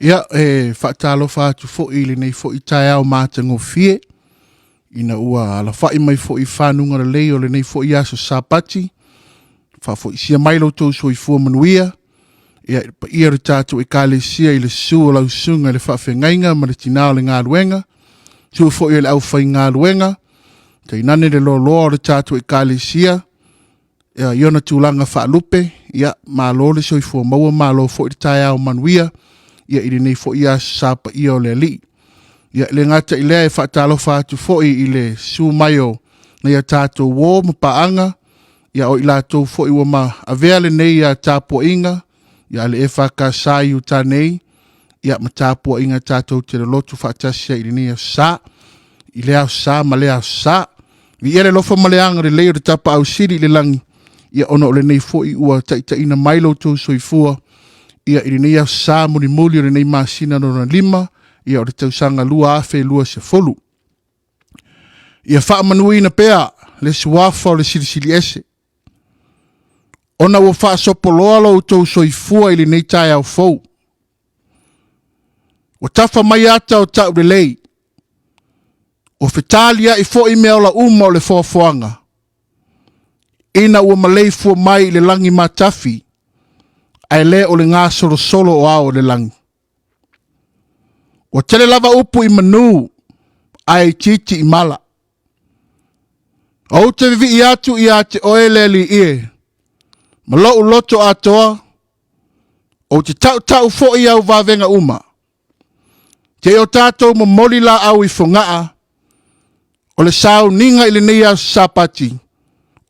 Ia, e faatalofa atu foi i lenei foi taeao matagofie, ina ua alafai mai foi i fanuga lelei o lenei foi aso Sapati, faafoisia mai lo outou soifua manuia, ia, i le paia o le tatou Ekalesia i le susu o lau susuga i le faafeagaiga ma le tina o le galuega, susu foi o le aufaigaluega, tainane le loaloa o le tatou Ekalesia, ia, i ona tulaga faalupe, ia, malo le soifua maua, malo foi le taeao manuia, ia, i lenei foi aso sa paia o le Alii. Ia, e le gata i lea, e faatalofa atu foi i le susu mai o nai a tatou uo ma paaga, ia, o i latou foi ua ma avea lenei tapuaiga, ia, a le EFKS i uta nei, ia, ma tapuaiga tatou te lolotu faatasi ai i lenei aso sa, i lea aso sa ma lea aso sa. Viia le alofa ma le agalelei o le Tapaau Sili i le lagi, ia ona o lenei foi ua taitaiina mai lo outou soifua, ia i lenei aso sa mulimuli o lenei masina lona 5, ia o le tausaga 2020. Ia faamanuina pea le suafa o le Silisili Ese, ona ua faasopoloa lo outou soifua i lenei taeao fou. Ua tafa mai ata o taulelei, ua fetaliai foi meaola uma o le foafoaga, ina ua maleifua mai i le lagi matafi, ae le o le gasolosolo o ao o le lagi. Ua tele lava upu i manu, ae itiiti i mala. Ou te vivii atu ia te oe le Alii e, ma lou loto atoa, ou te tautau foi i au vavega uma. Te i o tatou momoli laau i Fogaa, o le sauniga i lenei aso Sapati,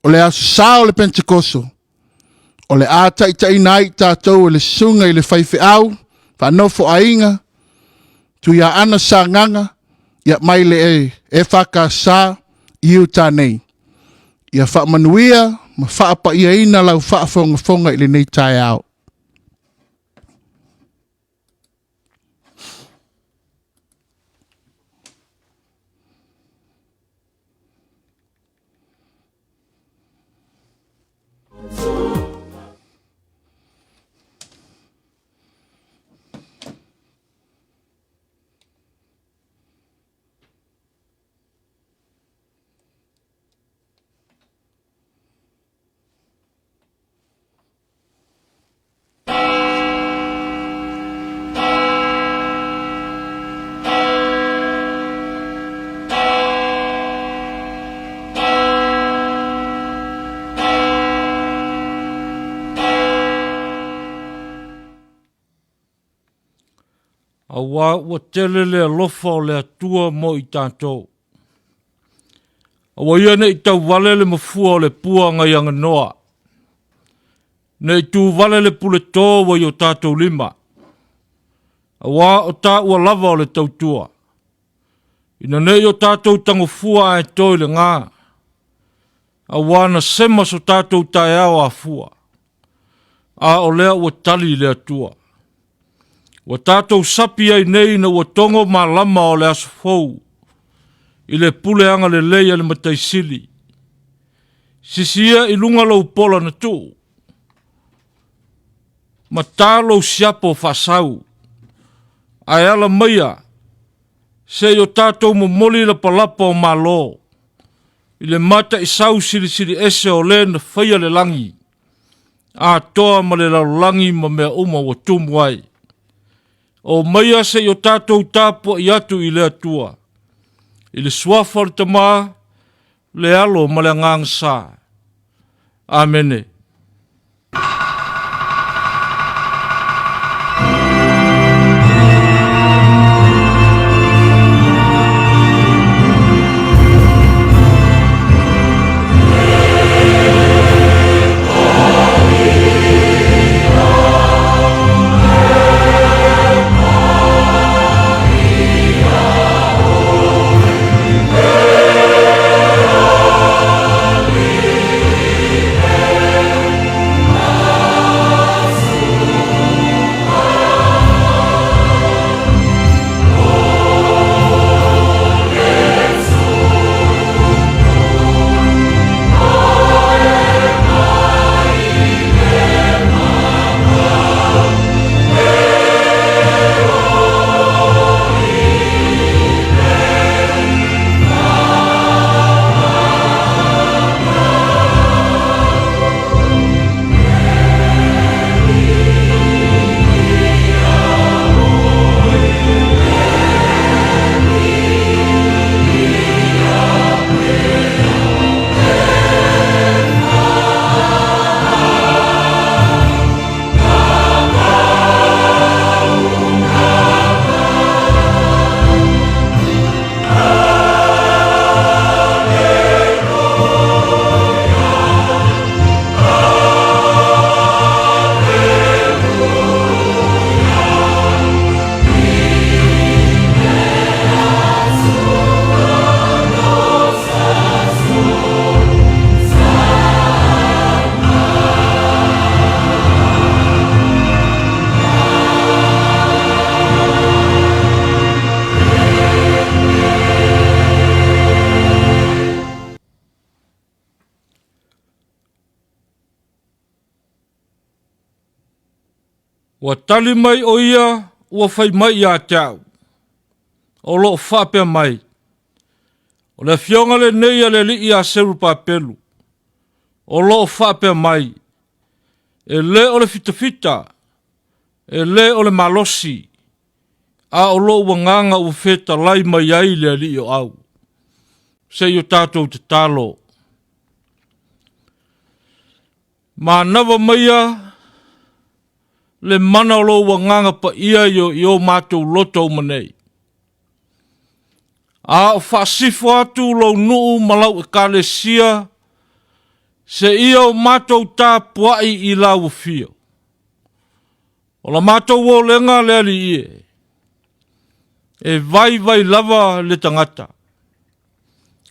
o le aso sa o le Pentekoso, o le a taitaiina ai i tatou e le susuga i le faifeau, faanofo aiga, Tuiaana Sagaga, ia mai le EFKS i uta nei. Ia faamanuia ma faapaiaina lau faafogafoga i lenei taeao. Auā ua tele le alofa o le Atua mo i tatou. Aua ia ne i tauvale le mafua o le pua gaiaganoa, ne i tuvale le puleto ua i o tatou lima, auā o taua lava o le tautua. Ina ne i o tatou tagofua ae to i le gā, auā na sema so tatou taeao afua, a o lea ua tali i le Atua. Ua tatou sapi ai nei ina ua togo malama o le aso fou i le pule agalelei a le Matai Sili. Sisi ia i luga lou pola na tuu, ma ta lou siapo faasau, ae ala maia se i o tatou momoli lapalapa o Malo i le mataisau silisili ese o le na faia le lagi atoa ma le lalolagi ma mea uma ua tumu ai. O maia se i o tatou tapuai atu i le Atua, i le suafa o le Tama, le Alo ma le Agaga Sa. Amene. Ua tali mai o ia ua fai mai ia te au, o lo o faapea mai, O le afioga lenei a le alii ia Serupapelu, o lo o faapea mai, e le o le fitafita, e le o le malosi, a o lou agaga ua fetalai mai ai le alii o au. Se i o tatou tatalo. Manava maia le mana o lou agaga paia i o matou loto uma nei. A o faasifo atu lou nuu ma lau ekalesia seia o matou tapuai i lau afio. O la matou olega le Alii e, e vaivai lava le tagata.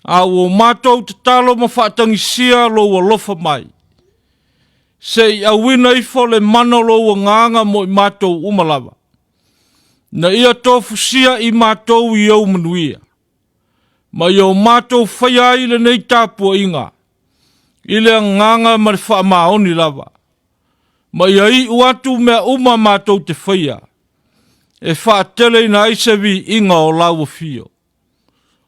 A ua matou tatalo ma faatagisia lou alofa mai, se i auina ifo le mana o lou agaga mo i matou uma lava, na ia tofusia i matou i ou manuia, ma ia o matou faia ai lenei tapuaiga, i le agaga ma le faamaoni lava, ma ia iu atu mea uma matou te faia, e faateleina ai se viiga o lau afio.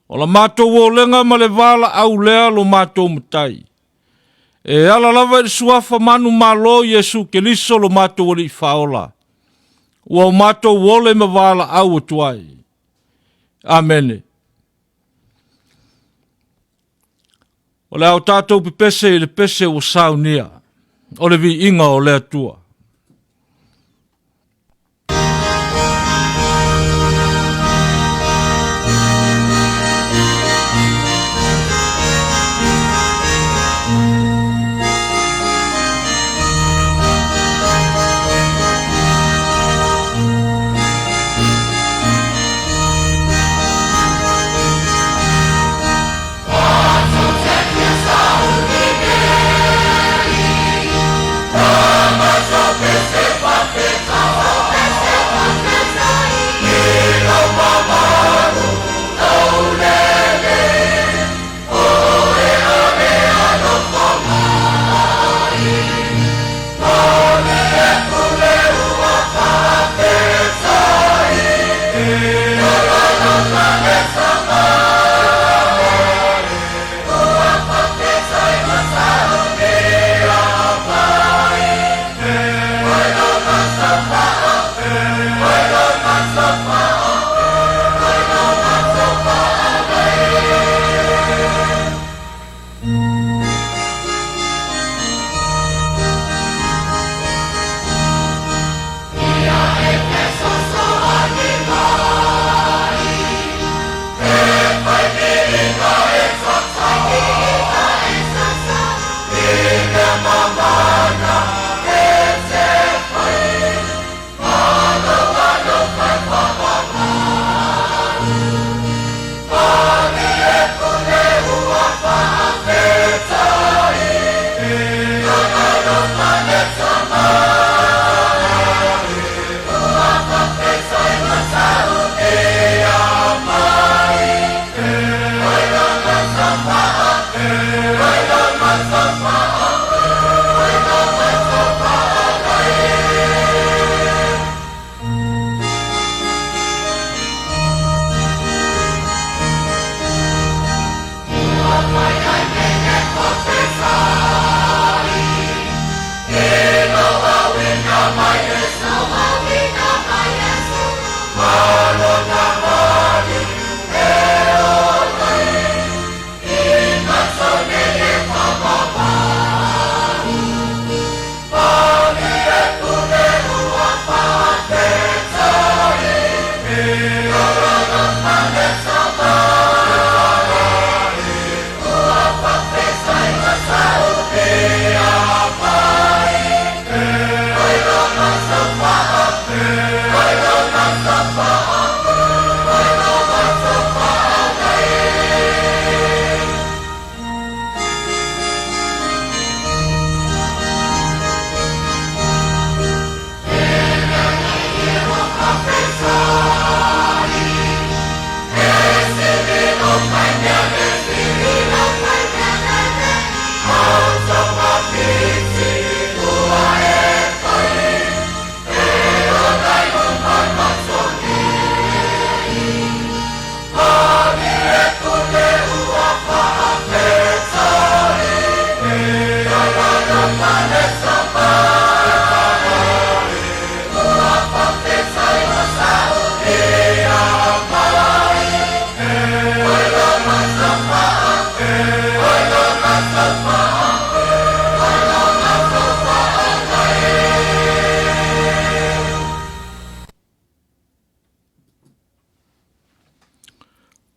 O la matou olega ma le valaau lea lo matou Matai, e ala lava i le suafa manumalo Iesu Keriso lo matou Alii Faaola, ua o matou ole ma valaau atu ai. Amene. O le a o tatou pepese i le pese ua saunia, o le viiga o le Atua.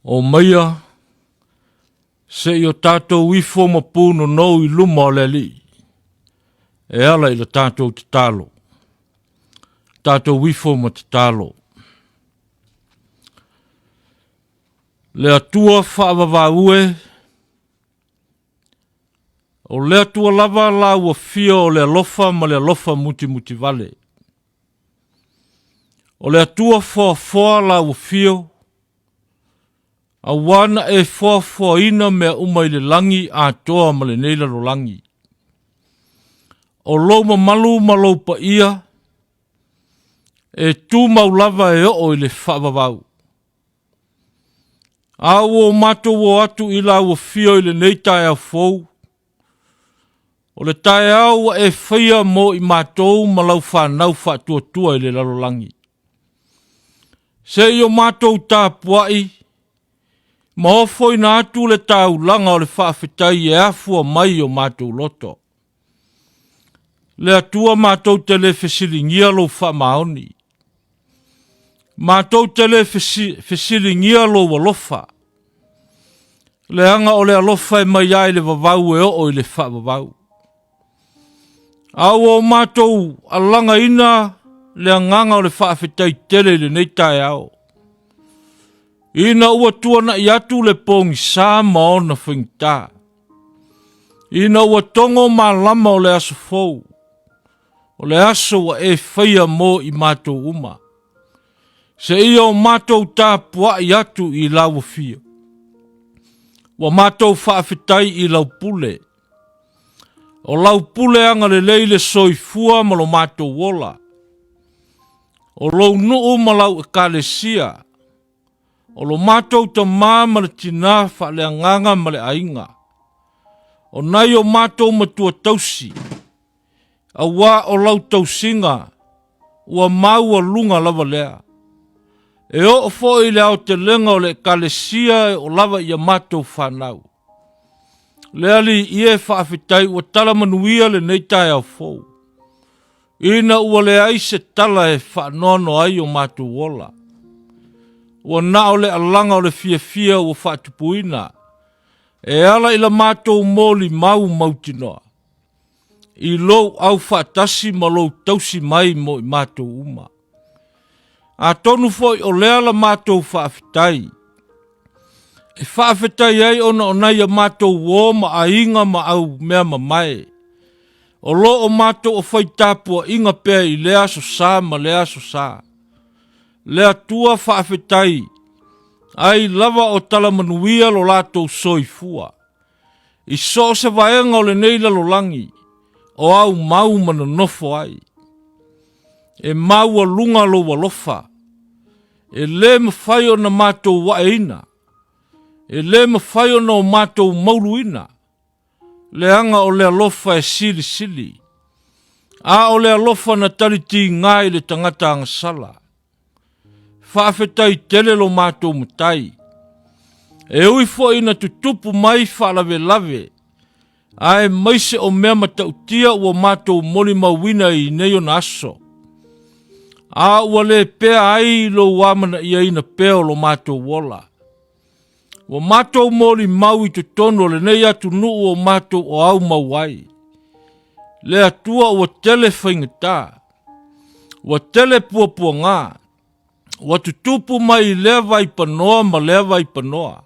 Omaia se i o tatou ifo ma punonou i luma o le Alii e ala i la tatou tatalo. Tatou ifo ma tatalo. Le Atua faavavau e, o le Atua lava la ua fia o le alofa ma le alofa mutimutivale. O le Atua foafoa la ua fio, auā na e foafoaina mea uma i le lagi atoa ma lenei lalolagi. O lou mamalu ma lou paia, e tumau lava e oo i le faavavau. A ua o matou o atu i lau afio i lenei taeao fou, o le taeao ua e faia mo i matou ma lau fanau faatuatua i le lalolagi. Se i o matou tapuai ma ofoina atu le taulaga o le faafetai e afua mai i o matou loto. Le Atua matou te le fesiligia lou faamaoni. Matou te le fesiligia lou alofa. Leaga o le alofa e mai ai le vavau e oo i le faavavau. A ua o matou alagaina le agaga o le faafetai tele i lenei taeao, ina ua tuanai atu le pogisa ma ona faigata, ina ua togo malama o le aso fou, o le aso ua e faia mo i matou uma, seia o matou tapuai atu i lau afio. Ua matou faafetai i lau pule, o lau pule agalelei le soifua ma lo matou ola, o lou nuu ma lau ekalesia, o lo matou tama ma le tina faaleagaga ma le aiga, o nai o matou matua tausi, auā o lau tausiga ua maualuga lava lea. E oo foi i le aotelega o le Ekalesia e oo lava i a matou fanau. Le Alii e faafetai ua tala manuia lenei taeao fou, ina ua leai se tala e faanoanoa ai o matou ola. Ua na o le alaga o le fiafia ua faatupuina e ala i la matou molimau mautinoa i lou au faatasi ma lou tausi mai mo i matou uma. Atonu foi o lea la matou faafetai, e faafetai ai ona o nai a matou uo ma aiga ma au mea mamae, o lo o matou o fai tapuaiga pea i lea aso sa ma lea aso sa. Le Atua faafetai ai lava o tala manuia lo latou soifua. I so o se vaega o lenei lalolagi o au mau ma nonofo ai. E maualuga lou alofa, e lē mafai ona matou aeina, e lē mafai ona o matou mauluina, leaga o le alofa e silisili, a o le alofa na talitigā i le tagata agasala. Faafetai tele lo matou Matai. E ui foi ina tutupu mai faalavelave, aemaise o mea matautia ua matou molimauina i nei ona aso, a ua le pea ai lou amanaiaina pea o lo matou ola. Ua matou molimau i totonu o lenei atunuu o matou o au mau ai. Le Atua ua tele faigata, ua tele puapuaga, ua tutupu mai i lea vaipanoa ma lea vaipanoa.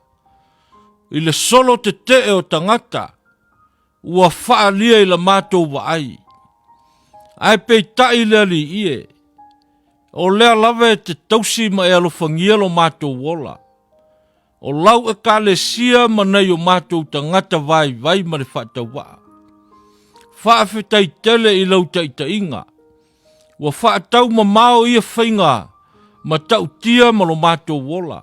I le solo tetee o tagata, ua faaalia i la matou vaai. Ae peitai le Alii e, o lea lava e te tausi ma e alofagia lo matou ola. O lau Ekalesia ma nai o matou tagata vaivai ma le faatauvaa. Faafetai tele i lau taitaiga. Ua faatau mamao ia faiga matautia ma lo matou ola.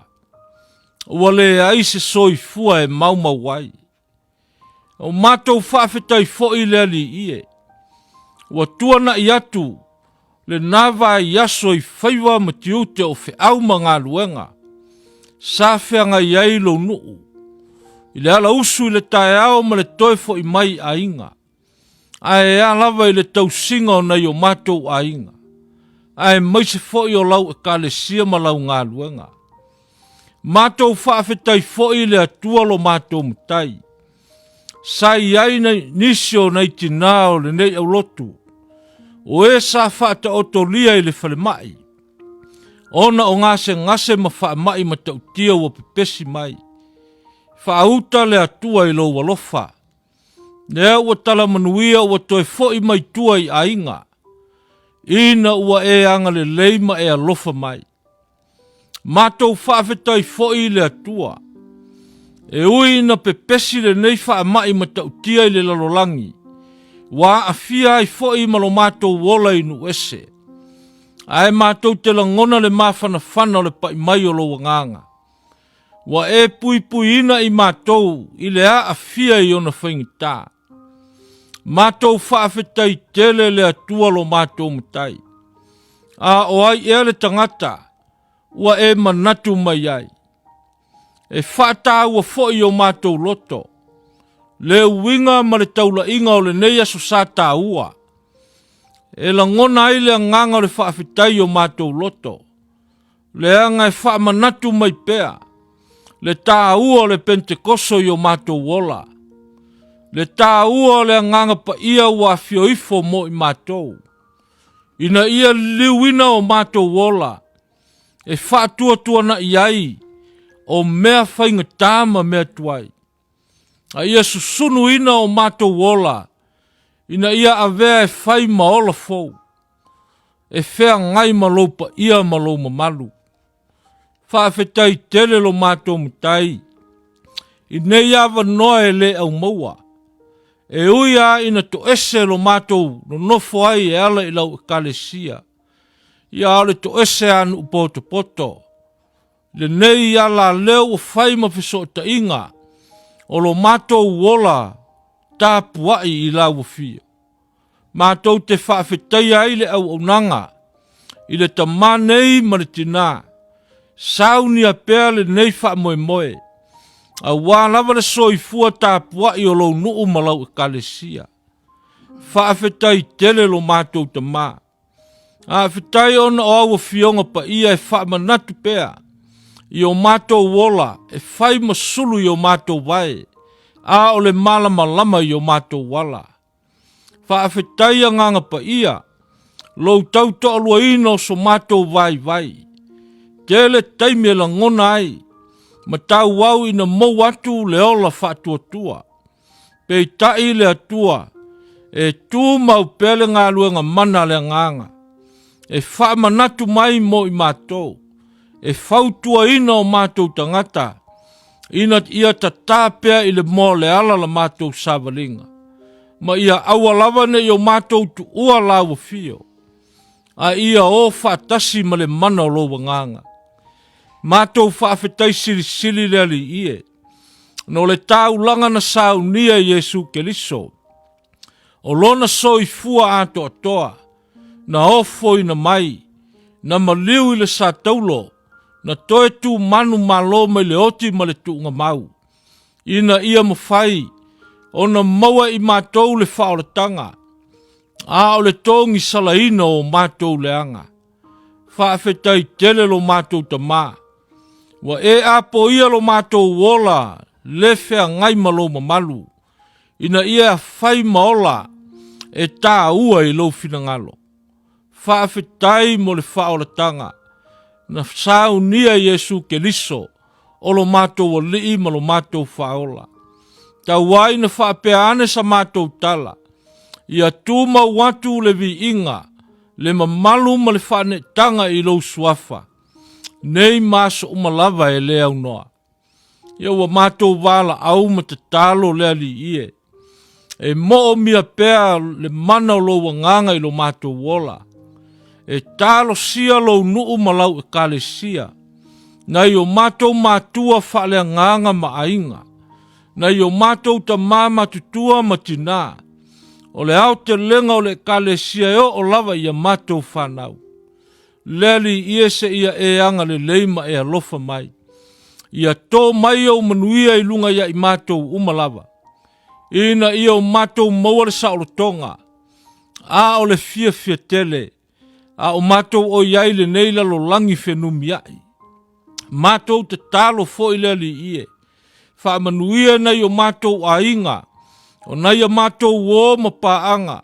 Ua leai se soifua e maumau ai. O matou faafetai foi le Alii e, ua tuanai atu lena vaiaso i faiva ma tiute o feau ma galuega sa feagai ai lou nuu, i le ala usu i le taeao ma le toe foi mai i aiga, ae a lava i le tausiga o nai o matou aiga, aemaise foi o lau Ekalesia ma lau galuega. Matou faafetai foi i le Atua lo matou Matai. Sa i ai nisi o nai tinā o lenei aulotu, o e sa faataotolia i le falemai, ona o gasegase ma faamai matautia ua pepesi mai. Faauta le Atua i lou alofa. Lea ua tala manuia ua toe foi mai tua i aiga, ina ua e agalelei ma e alofa mai. Matou faafetai foi i le Atua. E ui ina pepesi lenei faamai matautia i le lalolagi, ua aafia ai foi ma lo matou ola i nuu ese. Ae matou te lagona le mafanafana o le pai mai o lou agaga. Ua e puipuiina i matou i le aafia i ona faigata. Matou faafetai tele le Atua lo matou Matai. A o ai ea le tagata ua e manatu mai ai? E faataua foi o matou loto, le uiga ma le taulaiga o lenei aso sa taua. E lagona ai le agaga o le faafetai o matou loto, leaga e faamanatu mai pea le taua o le Pentekoso i o matou ola, le taua o le Agaga Paia ua afio ifo mo i matou, ina ia liliuina o matou ola e faatuatuanai ai o mea faigata ma mea tuai, a ia susunuina o matou ola ina ia avea e fai ma ola fou, e feagai ma lou paia ma lou mamalu. Faafetai tele lo matou Matai i nei avanoa e le aumaua. E ui lava ina toese lo matou nonofo ai e ala i lau Ekalesia, ia a o le toese a nuu potopoto. Lenei ala lea ua fai ma fesootaiga o lo matou ola tapuai i lau afio. Matou te faafetaia ai le auaunaga i le tamā nei ma le tinā, saunia pea lenei faamoemoe, auā lava le soifua tapuai o lou nuu ma lau Ekalesia. Faafetai tele lo matou Tamā. Faafetai ona o au afioga paia e faamanatu pea i o matou ola e fai ma sulu i o matou vae, a o le malamalama i o matou ala. Faafetai Agaga Paia, lou tau toaluaina o so matou vaivai. Tele taimi e lagona ai ma tauau ina mou atu le ola faatuatua. Peitai le Atua, e tumau pea le galuega mana a le Agaga, e faamanatu mai mo i matou, e fautuaina o matou tagata, ina ia tatā pea i le moa o le ala la matou savaliga, ma ia aua lava ne i o matou tuua lāua fio, a ia o faatasi ma le mana o lou Agaga. Matou faafetai silisili le Alii e, no le taulaga na saunia e Iesu Keriso, o lona soifua atoatoa, na ofoina mai, na maliu i le sataulo, na toe tumanu malo mai le oti ma le tuugamau, ina ia mafai ona maua i matou le faaolataga, a o le togisalaina o matou leaga. Faafetai tele lo matou Tamā, ua e apoia lo matou ola le feagai ma lou mamalu, ina ia fai ma ola e tāua i lou finagalo. Faafetai mo le faaolataga na saunia Iesu Keriso o lo matou Alii ma lo matou Faaola. Tau ai na faapea ane sa matou tala, ia tumau atu le viiga, le mamalu ma le faaneetaga i lou suafa, nei ma aso uma lava e le aunoa. Ia ua matou valaau ma tatalo le Alii e, e moomia pea le mana o lou agaga i lo matou ola, e talosia lou nuu ma lau ekalesia, nai o matou matua faaleagaga ma aiga, nai o matou tamā matutua ma tinā, o le aotelega o le ekalesia e oo lava i a matou fanau. Le Alii e seia e agalelei ma e alofa mai. Ia tō mai ou manuia i luga ia i matou uma lava, ina ia o matou maua le saolotoga, a o le fiafia tele, a o matou oi ai lenei lalolagi fenumiai. Matou tatalo foi le Alii e, faamanuia nai o matou aiga, o nai a matou uo ma paaga,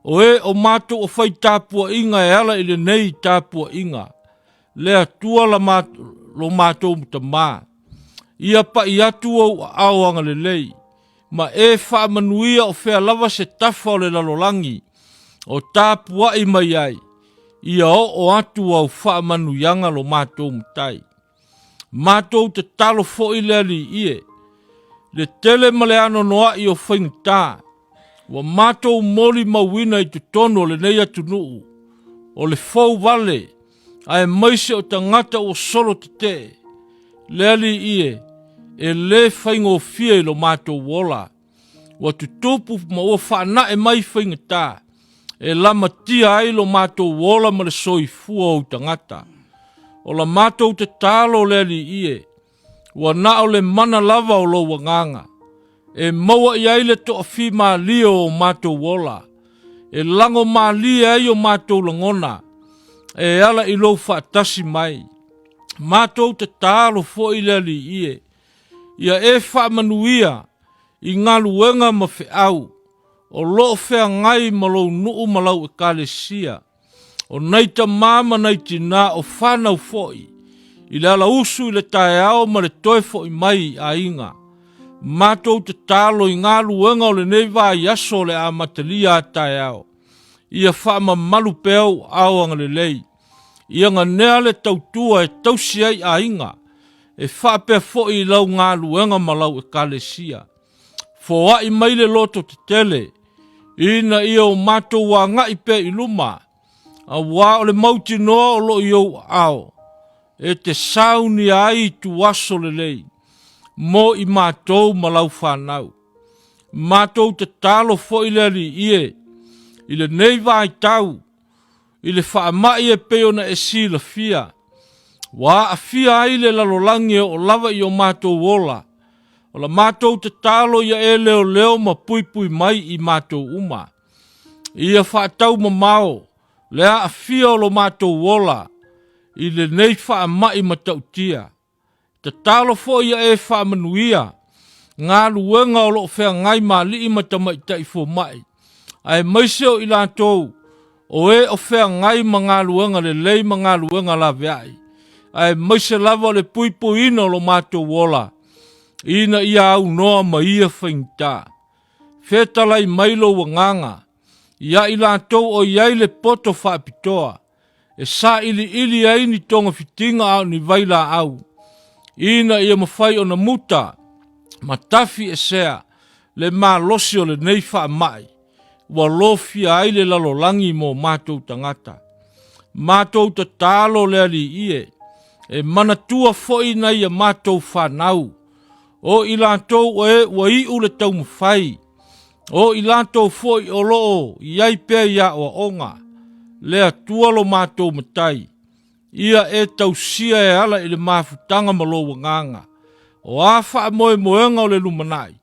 o e o matou o fai tapuaiga e ala i lenei tapuaiga. Le Atua la lo matou Tama, ia pai atu ou aao agalelei, ma e faamanuia o fea lava se tafa o le lalolagi o tapuai mai ai, ia oo atu au faamanuiaga lo matou Matai. Matou tatalo foi le Alii e, le tele ma le anoanoai o faigata ua matou molimauina i totonu o lenei atunuu, o le fou vale aemaise o tagata ua solo tetee. Le Alii e, e le faigofie i lo matou ola. Ua tutupu ma ua faanae mai faigata e lamatia ai lo matou ola ma le soifua o ou tagata. O la matou tatalo le Alii e, ua na o le mana lava o lou agaga e maua i ai le toafimalie o o matou ola, e lago malie ai o matou lagona, e ala i lou faatasi mai. Matou tatalo foi le Alii e, ia e faamanuia i galuega ma feau o lo o feagai ma lou nuu ma lau ekalesia, o nai tamā ma nai tinā o fanau foi, i le alausu i le taeao ma le toe foi mai i aiga. Matou tatalo i galuega o lenei vaiaso o le amatalia a taeao, ia faamamalu pea ou aao agalelei, ia ganea le tautua e tausi ai aiga, e faapea foi i lau galuega ma lau ekalesia. Foai mai le loto tetele, ina ia o matou agai pea i luma, auā o le mautinoa o lo o i ou aao, e te saunia ai ituaso lelei mo i matou ma lau fanau. Matou tatalo foi le Alii e, i lenei vaitau, i le faamai e pei ona e silafia, ua aafia ai le lalolagi e oo lava i o matou ola, o la matou tatalo ia e leoleo ma puipui mai i matou uma. Ia faataumamao le aafia o lo matou ola i lenei faamai matautia. Tatalo foi ia e faamanuia galuega o lo o feagai ma alii ma tamaitai fomai, aemaise o i latou o e o feagai ma galuega lelei ma galuega laveai, aemaise lava o le puipuiina o lo matou ola, ina ia aunoa ma ia faigata. Fetalai mai lou agaga ia i latou o i ai le poto faapitoa, e sailiili ai ni togafitiga a o ni vailaau, ina ia mafai ona muta ma tafi esea le malosi o lenei faamai ua lofia ai le lalolagi mo matou tagata. Matou tatalo le Alii e, e manatua foi nai a matou fanau, o i latou o e ua iu le taumafai, o i latou foi o lo o i ai pea i aoaoga, le Atua lo matou Matai, ia e tausia e ala i le mafutaga ma lou agaga, o a faamoemoega o le lumanai,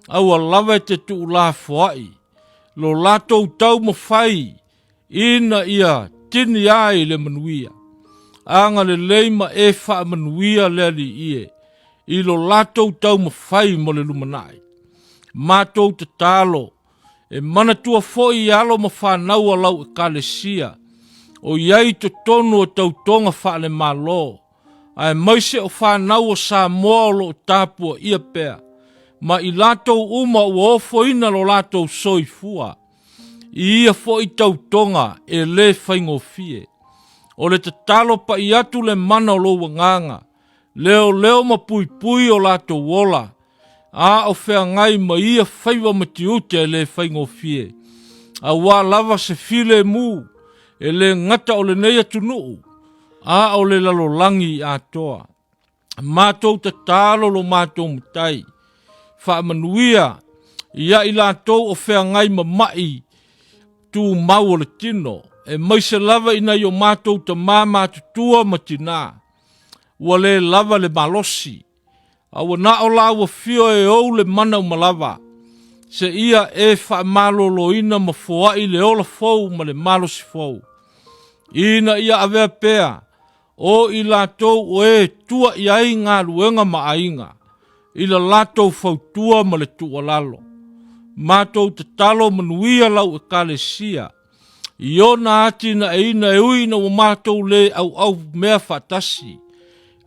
aua lava e te tuulafoai lo latou taumafai ina ia tini ai le manuia. Agalelei ma e faamanuia le Alii e, i lo latou taumafai mo le lumanai. Matou tatalo, e manatua foi i alo ma fanau a lau Ekalesia, o i ai i totonu o tautoga faale-Malo, aemaise o fanau o Samoa o lo o tapuaia pea, ma i latou uma ua ofoina lo latou soifua, i ia foi tautoga e lē faigofie. O le tatalo pai atu le mana o lou agaga, leoleo ma puipui o latou ola, a o feagai ma ia faiva ma tiute e lē faigofie, auā lava se filemu e lē gata o lenei atunuu, a o le lalolagi atoa. Matou tatalo lo matou Matai, faamanuia ia i latou o feagai ma ma'i tumau o le tino, aemaise lava i nai o matou tamā matutua ma tinā, ua lē lava le malosi, a ua na o lāua fio e ou le mana uma lava, seia e faamaloloina ma foai le ola fou ma le malosi fou, ina ia avea pea. O i latou o e tua i ai galuega ma aiga, i la latou fautua ma le tuualalo. Matou tatalo manuia lau Ekalesia i ona atinaeina e ui ina ua matou le auau mea faatasi,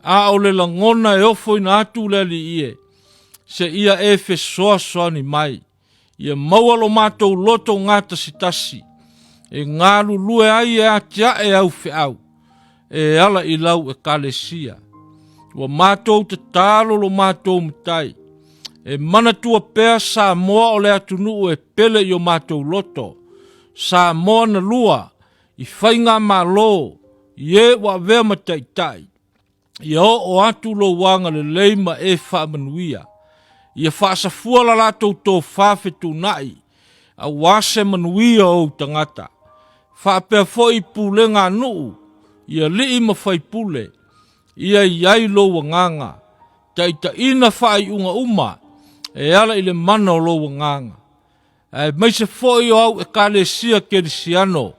a o le lagona e ofoina atu le Alii e, seia e fesoasoani mai. Ia maua lo matou loto gatasitasi e galulue ai e atiae au feau e ala i lau Ekalesia. Ua matou tatalo lo matou Matai e manatua pea Samoa o le atunuu e pele i o matou loto, Samoa na lua i faigamalo i e ua avea ma taitai. Ia oo atu lou agalelei ma e faamanuia. Ia faasafua la latou tofa fetuunai, aua se manuia o ou tagata. Faapea foi pulega a nuu, i alii ma faipule, ia i ai lou agaga, taitaiina faaiuga uma e ala i le mana o lou agaga. Aemaise foi o au Ekalesia Kerisiano,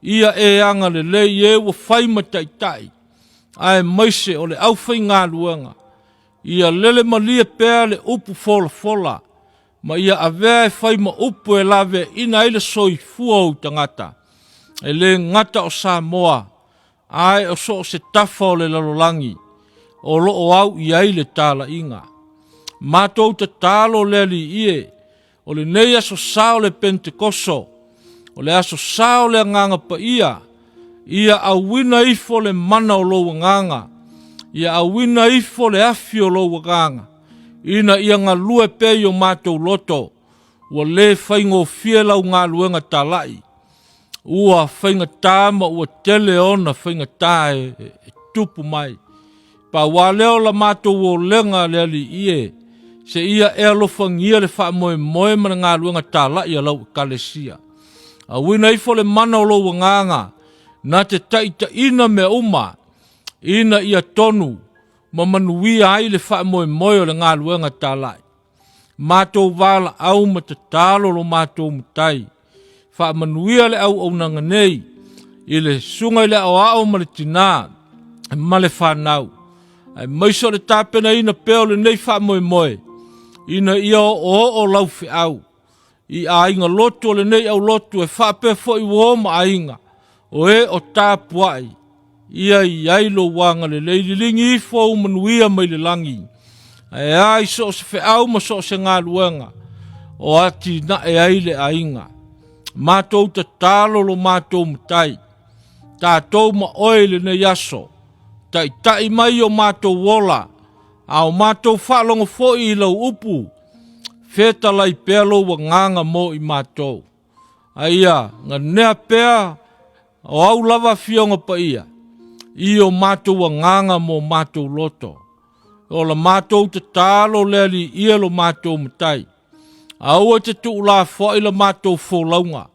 ia e agalelei e ua fai ma taitai, aemaise o le aufaigaluega, ia lele malie pea le upu folafola, ma ia avea e fai ma upu e laveaina ai le soifua o ou tagata, e le gata o Samoa, ae o so o se tafa o le lalolagi o lo o au i ai le talaiga. Matou tatalo le Alii e, o lenei aso sa o le Pentekoso, o le aso sa o le Agaga Paia, ia auina ifo le mana o lou Agaga, ia auina ifo le afi o lou Agaga, ina ia galue pea i o matou loto, ua le faigofie lau galuega talai, ua faigata ma ua tele ona faigata e tupu mai. Pau lava lea o la matou olega le Alii e, seia e alofagia le faamoemoe ma le galuega talai a lau Ekalesia. Auina ifo le mana o lou Agaga na te taitaiina mea uma, ina ia tonu ma manuia ai le faamoemoe o le galuega talai. Matou valaau ma tatalo lo matou Matai. Faamanuia le auaunaga nei i le susuga i le aoao ma le tinā ma le fanau, aemaise o le tapenaina pea o lenei faamoemoe, ina ia oooo lau feau i aiga lotu o lenei aulotu e faapea foi uo ma aiga o e o tapuai, ia i ai lou agalelei, liligi ifo ou manuia mai le lagi, ae a i so o se feau ma so o se galuega o atinae ai le aiga. Matou tatalo lo matou Matai, tatou ma oe i lenei aso, taitai mai o matou ola, a o matou faalogo foi i lau upu, fetalai pea lou agaga mo i matou. A ia ganea pea o au lava afioga paia i o matou agaga mo matou loto. O la matou tatalo le Alii lo matou Matai. Aua te tuulafoai la matou folauga,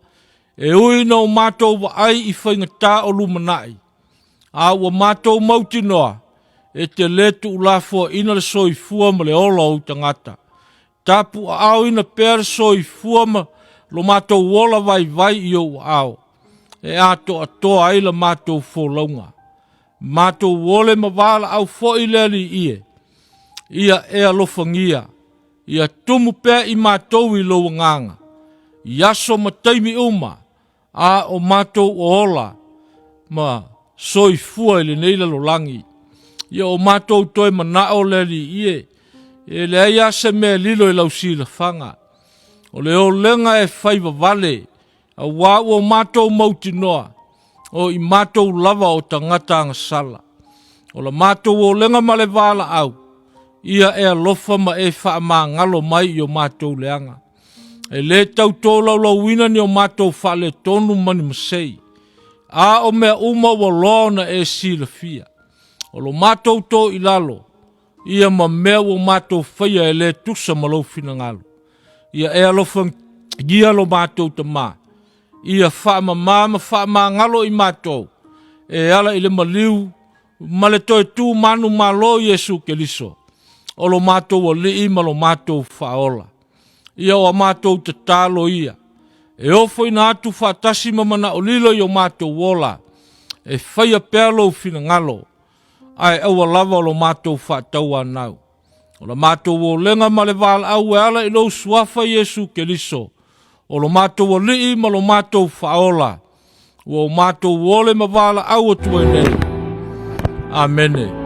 e ui ina o matou vaai i faigata o lumanai, a ua matou mautinoa e te le tuulafoaina le soifua ma le ola o ou tagata. Tapuaaoina pea le soifua ma lo matou ola vaivai i ou aao, e atoatoa ai la matou folauga. Matou ole ma valaau foi le Alii e, ia e alofagia, ia tumu pea i matou i lou agaga, i aso ma taimi uma, a o matou o ola ma soifua i lenei lalolagi. Ia o matou toe manao le Alii e, e leai lava se mea e lilo i lau silafaga. O le olega e fai vavale, auā ua matou mautinoa, o i matou lava o tagata agasala. O la matou olega ma le valaau, ia e alofa ma e faamagalo mai i o matou leaga. E lē tau tolaulauina ni o matou faaletonu ma ni masei, a o mea uma ua loa ona e silafia. O lo matou tō i lalo, ia ma mea ua matou faia e lē tusa ma lou finagalo. Ia e alofagia lo matou Tamā, ia faamamā ma faamagalo i matou, e ala i le maliu ma le toe tu manumalo Iesu Keriso, o lo matou Alii ma lo matou Faaola. Ia o a matou tatalo ia, e ofoina atu faatasi ma manaolilo i o matou ola, e faia pea lou finagalo. Ae aua lava o lo matou faatauanau. O la matou olega ma le valaau e ala i lou suafa Iesu Keriso, o lo matou Alii ma lo matou Faaola, ua o matou ole ma valaau atu ai nei. Amene.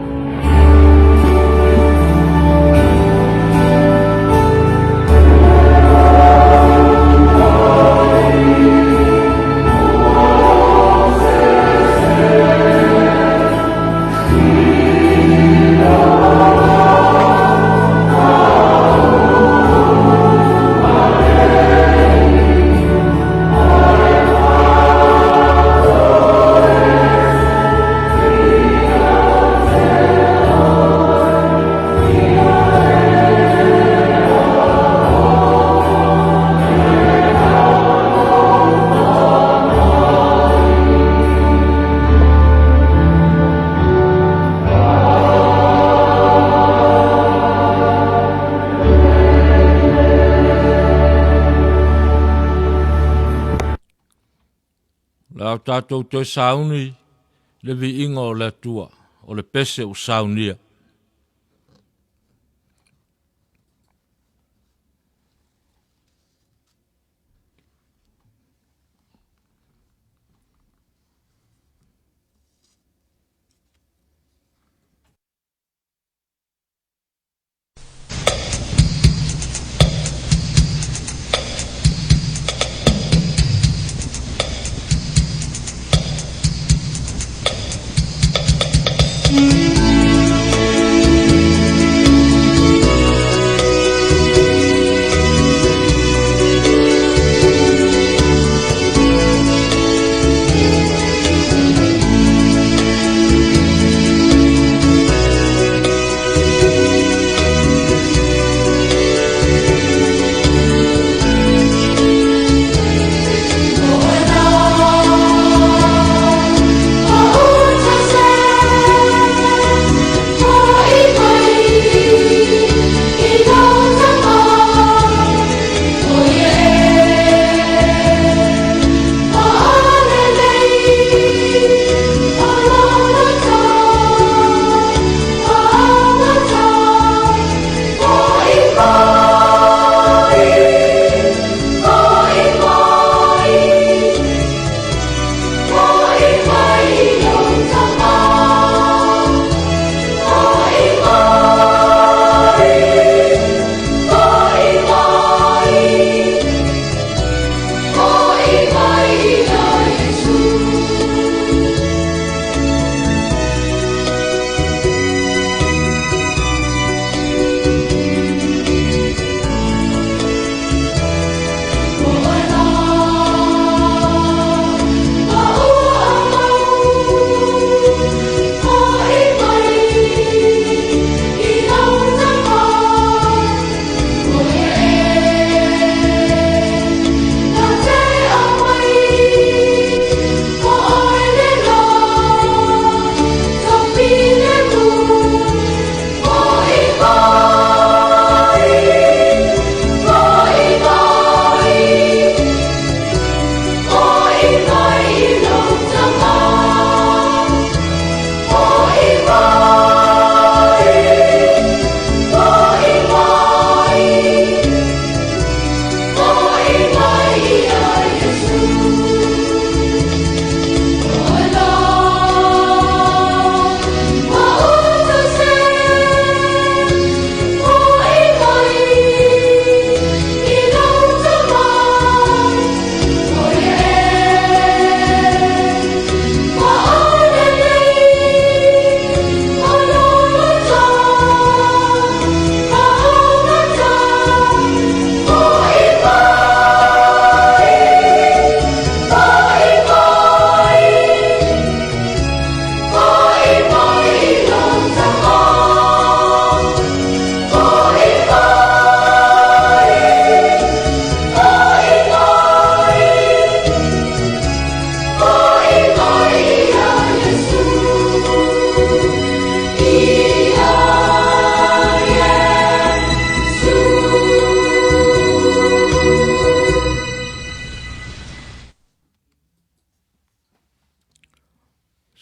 Le a tatou toe sauni le viiga o le Atua, o le pese ua saunia.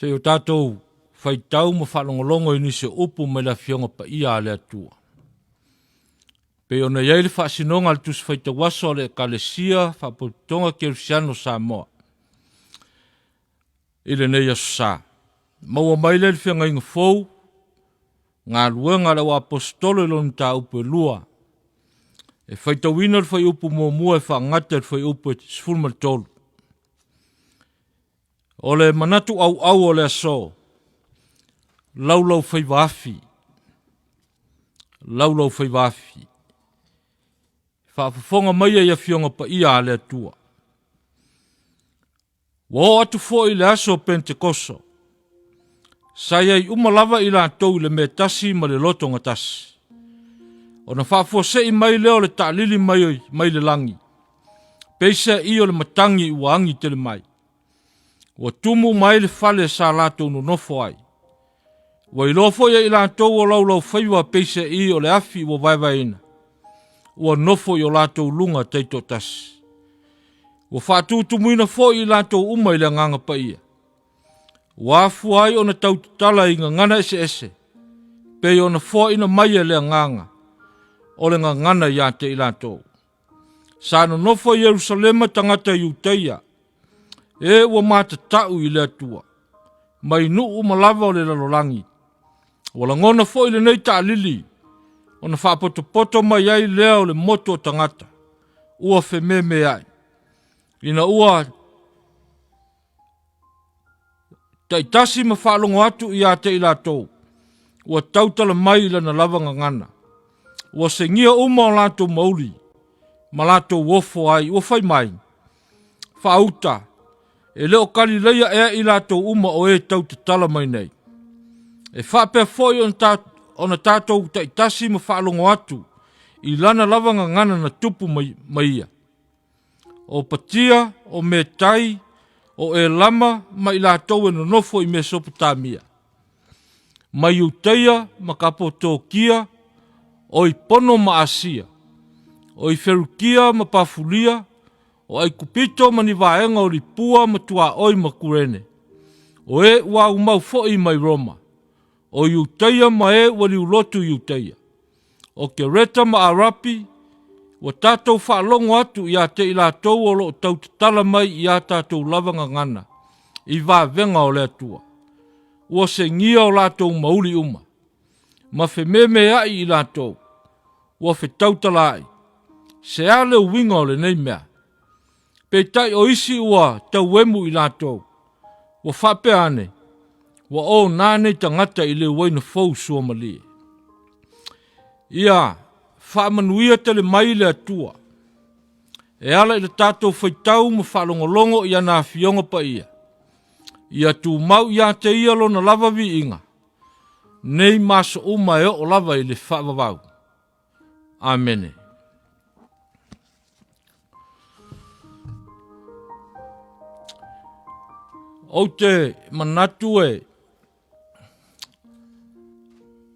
Se i o tatou Faitau ma faalogologo i nisi o upu mai le Afioga Paia a le Atua. Pei ona i ai le faasinoga a le Tusi Faitauaso a le Ekalesia Faapotopotoga Kerisiano o Samoa i lenei Aso Sa. Maua mai lea i le Feagaiga Fou, Galuega a le Auaposetolo i lona mataupu e 2. E faitauina le fuaiupu muamua e faagata i le fuaiupu e 13. O le manatu auau o le aso, laulau faiva afi, laulau faiva afi. Faafofoga maia i Afioga Paia a le Atua. Ua oo atu foi i le aso o Pentekoso, sa i ai uma lava i latou i le mea tasi ma le loto gatasi. Ona faafuasei mai lea o le taalili mai, mai le lagi, peiseai o le matagi ua agi tele mai. Ua tumu uma ai le fale sa latou nonofo ai. Ua iloa foi e i latou o laulaufaiva peiseai o le afi ua vaevaeina, ua nofo i o latou luga taitoatasi. Ua faatutumuina foi i latou uma i le Agaga Paia. Ua afua ai ona tautatala i gagana eseese, pei ona foaina mai e le Agaga o le gagana ia te i latou. Sa nonofo i Ierusalema tagata Iutaia, e ua matatau i le Atua, mai nuu uma lava o le lalolagi. Ua lagona foi lenei taalili, ona faapotopoto mai ai lea o le motu o tagata, ua fememeai, ina ua taitasi ma faalogo atu ia te i latou, ua tautala mai i lana lava gagana. Ua segia uma o latou mauli, ma latou ofo ai, ua fai mai, Faauta, e le o Kalileia ea i latou uma o e tau tatala mai nei. E faapea foi ona, ta, ona tatou taitasi ma faalogo atu i lana lava gagana na tupu mai, mai ia. O Patia, o Metai, o Elama ma i latou e nonofo i Mesopotamia, mai Iutaia ma Kapotokia, o i Pono ma Asia, o i Ferukia ma Pafulia, o Aikupito ma ni vaega o Lipua ma tuaoi ma Kurene, o e ua aumau foi mai Roma, o Iutaia ma e ua liulotu i Iutaia, o Kereta ma Arapi, ua tatou faalogo atu ia te i latou o lo o tau tatala mai i a tatou lava gagana i vavega o le Atua. Ua segia o latou mauli uma, ma fememeai i latou, ua fetautalaai. Se a le uiga o lenei mea? Peitai o isi ua tauemu i latou, ua faapea ane, ua ona nei tagata i le uaina fou suamalie. Ia faamanuia tele mai le Atua e ala i le tatou faitau ma faalogologo i ana afioga paia. Ia tumau ia te ia lona lava viiga, nei ma aso uma e oo lava i le faavavau. Amene. Ou te manatu e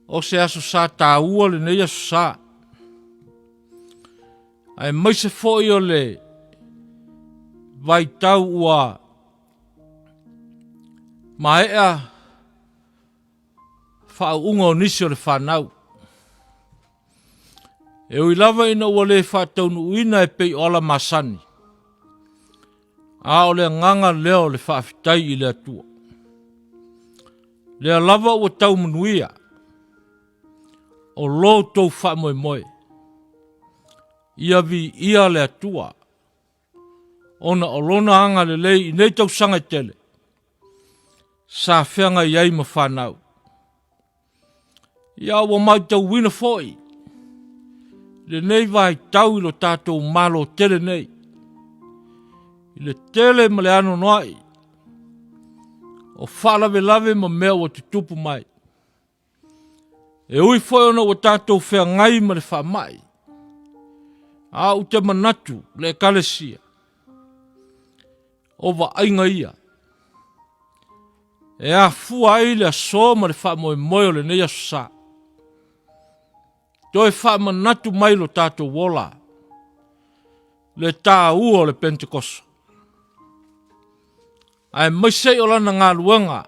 o se aso sa taua lenei aso sa. Aemaise foi o le vaitau ua maea faauuga o nisi o le fanau. E ui lava ina ua le faataunuuina e pei o ala masani, a o le agaga lea o le faafetai i le Atua. Lea lava ua tau manuia o lo outou faamoemoe. Ia viia le Atua ona o lona agalelei i nei tausaga e tele sa feagai ai ma fanau. Ia ua matauina foi lenei vaitau i lo tatou Malo tele nei, i le tele ma le anoanoai o faalavelave ma mea ua tutupu mai. E ui foi ona ua tatou feagai ma le faamai, a ou te manatu le Ekalesia, o vaaiga ia e afua ai le aso ma le faamoemoe o lenei aso sa. Toe faamanatu mai lo tatou ola, le taua o le Pentekoso, aemaise i o lana galuega.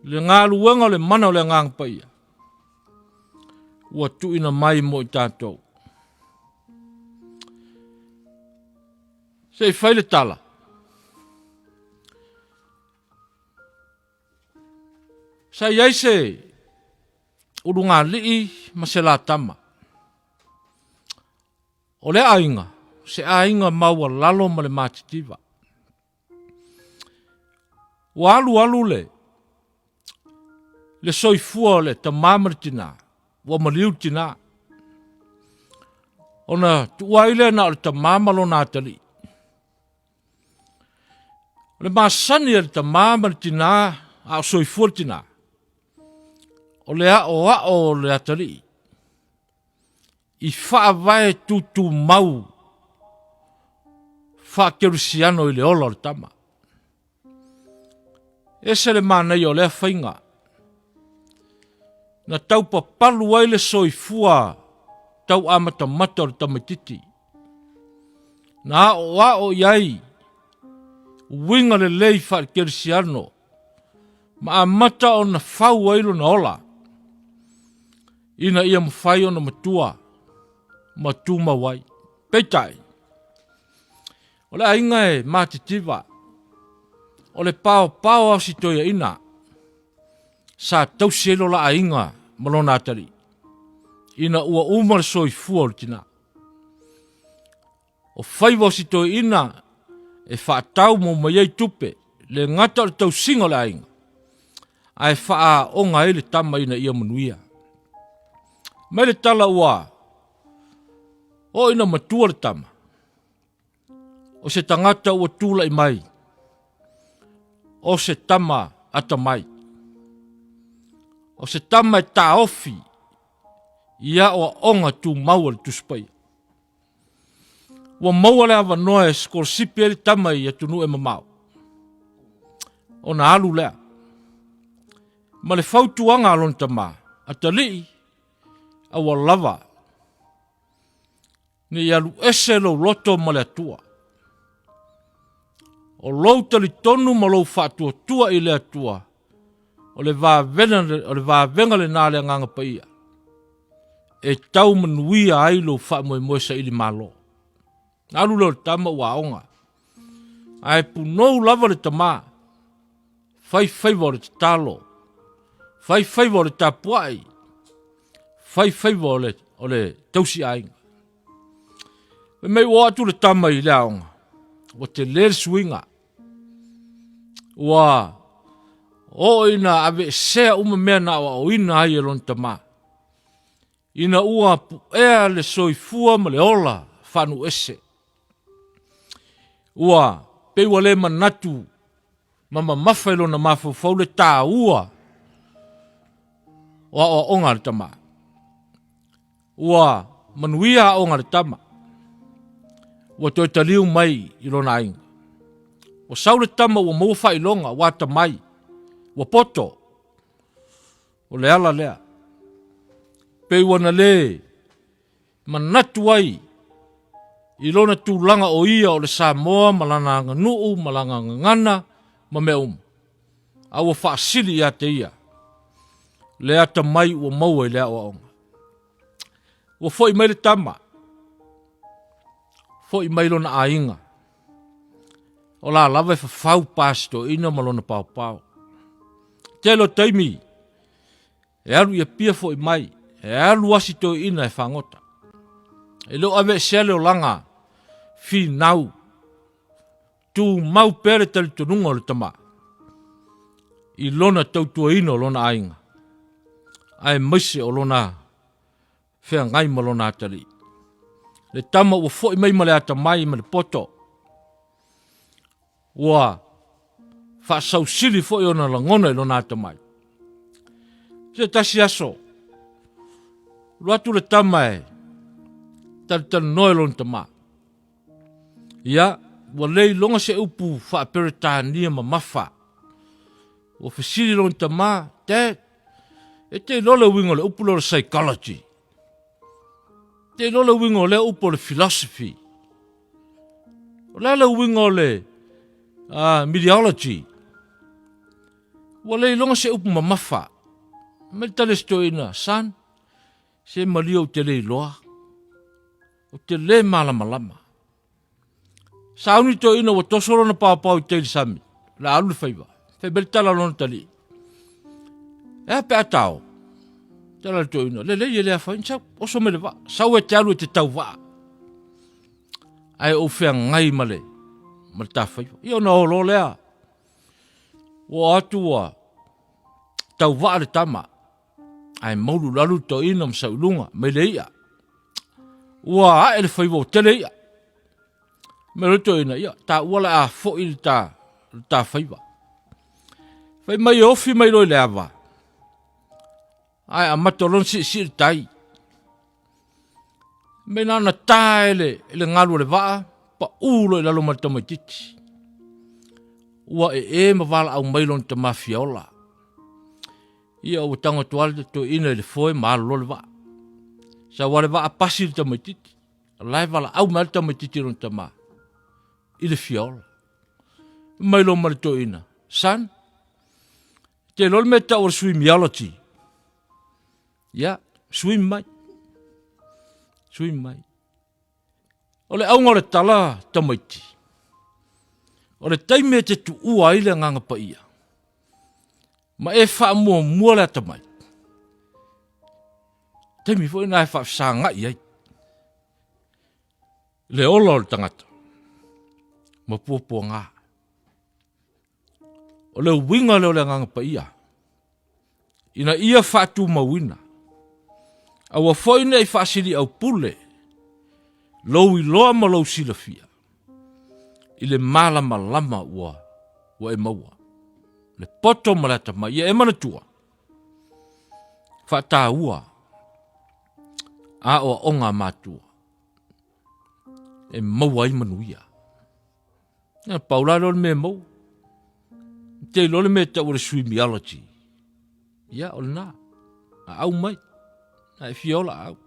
Le galuega o le mana o le Agaga Paia ua tuuina mai mo i tatou. Se i fai le tala. Sa i ai se ulugalii ma se latama. O lea aiga, se aiga maualalo ma le matitiva. Ua alu alu le le soifua o le tamā ma le tinā, ua maliu le tinā. Ona tuua ai lea na o le tamā ma lona atalii. O le masani a le tamā ma le tinā a o soifua le tinā, o le aoao o le atalii i faavae tutumau faakerisiano i le ola o le tama. Ese le manaia o lea faiga na taupapalu ai le soifua tau amatamata o le tamaititi, na aoao i ai uiga lelei faakerisiano ma amata ona fau ai lona ola ina ia mafai ona matua ma tumau ai. Peitai, o le aiga e matitiva, o le paopao a o si toeaina sa tausi ai lo la aiga ma lona atalii, ina ua uma le soifua o le tina. O faiva o si toeaina e faatau mo mai ai tupe, le gata o le tausiga o le aiga, ae faaaoga ai le tama ina ia manuia. Mai le tala ua oo ina matua le tama, o se tagata ua tulai mai, o se tama atamai, o se tama e taofi i aoaoga tumau a le Tusi Paia. Ua maua le avanoa e sikolasipi ai le tama i atunuu e mamao, ona alu lea. Ma le fautuaga a lona tama, atalii, aua lava ne i alu ese lou loto ma le Atua. O lou talitonu ma lou faatuatua i le Atua, o le vavena, o le vavega lena a le Agaga Paia e tau manuia ai lou faamoemoe saili malo. Na alu lea o le tama ua aoga, ae punou lava le tama, fai faiva o le tatalo, fai faiva o le tapuai, fai faiva o le, o le tausi aiga. Fai mai ua oo atu le tama i le aoga, ua tele le suiga. Ua oo ina aveesea uma mea na aoaoina ai e lona tama, ina ua puea le soifua ma le ola faanuuese. Ua pei ua le manatu ma mamafa i lona mafaufau le taua o aoaoga a le tama. Ua manuia aoga a le tama, ua toe taliu mai i lona aiga. Ua sau le tama ua maua faailoga, ua atamai, ua poto. O le ala lea. Pei ua na le manatu ai i lona tulaga o ia o le Samoa ma lana aganuu ma lana gagana ma mea uma, a ua faasili ia te ia le atamai ua maua i le aoaoga. Ua foi mai le tama, foi mai lona aiga, o la lava e fafau pasitoina ma lona paopao. Tele o taimi E alu i Apia foi mai, e alu asi toeaina e fagota. E le o aveesea le olaga finau, tumau pea le talitonuga o le tama i lona tautuaina o lona aiga, aemaise o lona feagai ma lona atalii. Le tama ua foi mai ma le atamai ma le poto, Ua faasausili foi ona lagona i lona atamai. Se tasi aso, alu atu le tama e talatalanoa i lona tama. Ia, ua le iloga se upu faa-Peretania mamafa. Ua fesili lona tama, Dad, e te iloa le uiga o le upu lea o le psychology? Te iloa le uiga o lea upu o le philosophy? O le a le uiga o le mediology? Ua le iloga se upu mamafa. Mai le tali a si toeaina, Son, se malie ou te le iloa. Ou te le malamalama. Sauni toeaina ua toso lona paopao i tai i le sami, o le a alu le faiva. Fai mai le tala a lona talii, E a pe a tao? Tala le toeaina, lelei e le afaina, sau, oso mai le vaa, sau e te alu e te tauvaa. Ae ou feagai ma le, ma le tafaiva. Ia ona o loa lea, ua atu ua tauvaa le tama, ae maululalu le toeaina ma sau i luga mai le i'a. Ua ae le faiva ua tele i'a. Mai le toeaina, ia, taua le a foi le ta, le ta faiva. Fai mai e ofi mai loa i le ava, ae amata loa ona siisii le tai. Mai na ona ta e le, e le galu o le vaa, pau loa i lalo ma le tamaitiiti. Ua ee ma valaau mai lona tama fia ola. Ia ua tago atu lava le toeaina i le foe ma alu loa le vaa. Sau lava le vaa pasi le tamaitiiti. O la e valaau mai le tamaitiiti i lona tama i le fia ola. Mai loa ma le toeaina, son, te iloa le mea e tau o le swimmiology. Ia, swim mai. Swim mai. O le auga o le tala tamaiti, o le taimi e te tuua ai le agaga paia, ma e faamuamua le atamai, taimi foi na e faafesagai ai le ola o le tagata ma puapuaga. O le uiga lea o le Agaga Paia, ina ia faatumauina, aua foi ne i faasiliaupule lou iloa ma lou silafia i le malamalama ua, ua e maua, le poto ma le atamai. Ia e manatua, faataua aoaoga a matua e maua ai manuia. Ia, pau la lea o le mea e maua. Te iloa le mea e tau o le swimmiology. Ia, o lena. A au mai. A e fia ola a au.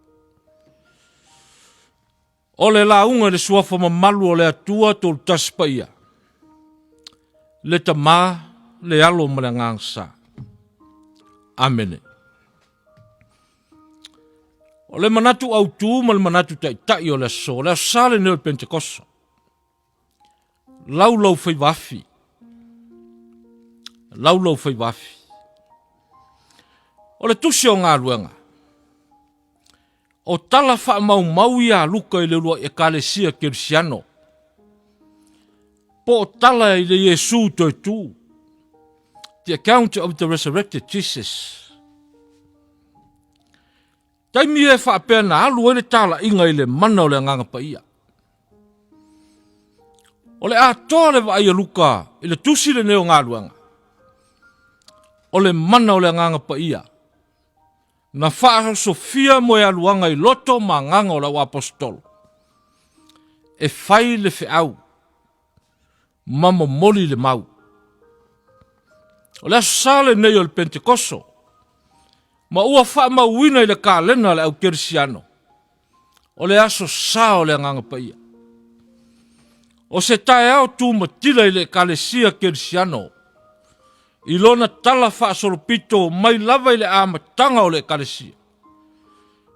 O le lauga i le suafa mamalu o le Atua Tolutasi Paia, le Tama, le Alo ma le Agaga Sa. Amene. O le manatu autu ma le manatu taitai o le aso, o le aso sa lenei o le Pentekoso. Laulau faiva afi. Laulau faiva afi. O le tusi o galuega, o tala faamaumau ia a Luka i le uluai Ekalesia Kerisiano, po o tala i le Iesu toe tu, the account of the resurrected Jesus. Taimi e faapea na alu ai le talaiga i le mana o le Agaga Paia. O le atoa le vaai a Luka i le tusi lenei o galuega, o le mana o le Agaga Paia na faaosofia moealuaga i loto ma agaga o le au aposetolo e fai le feau ma momoli le mau. O le aso sa lenei o le Pentekoso, ma ua faamauina i le kalena a le au Kerisiano, o le aso sa o le Agaga Paia. O se taeao tumatila i le Ekalesia Kerisiano, i lona tala faasolopito mai lava i le amataga o le Ekalesia,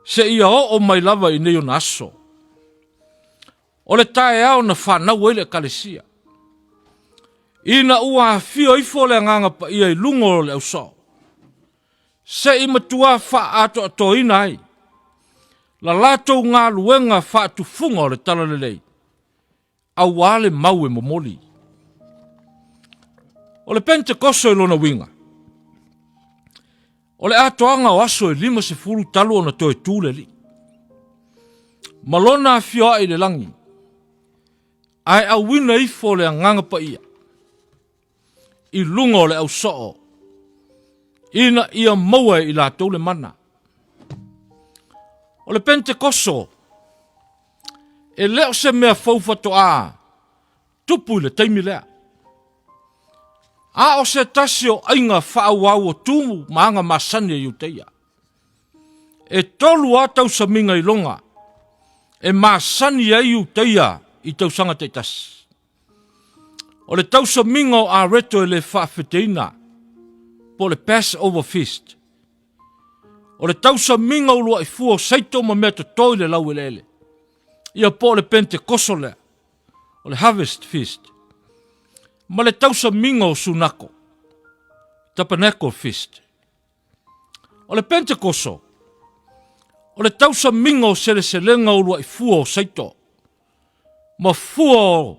seia oo mai lava i nei ona aso. O le taeao na fanau ai le Ekalesia. Ina ua afio ifo le Agaga Paia i luga o le ausoo, se i matua faaatoatoaina ai la latou galuega faatufuga o le Talalelei, aua le mau e momoli. O le Pentekoso i lona uiga, O le atoaga o aso e 50 talu ona toe tu le Alii, ma lona afioa'i i le lagi, ae auina ifo le Agaga Paia i luga o le ausoo, ina ia maua e i latou le mana. O le Pentekoso, e le o se mea fou faatoa tupu i le taimi lea. A o se tasi o aiga faaauau o tu ma aga masani a Iutaia. E tolu a tausamiga iloga e masani ai Iutaia i tausaga taitasi. O le tausamiga o Areto e le faafeteina. Po o le Passover Feast. O le tausamiga uluai fua o saito ma mea toto i le laueleele. Ia po o le Pentekoso lea. O le Harvest Feast. Ma le tausamiga o Sunako. Tabernacle Feast. O le Pentekoso, o le tausamiga o seleselega uluai fua o saito ma fua o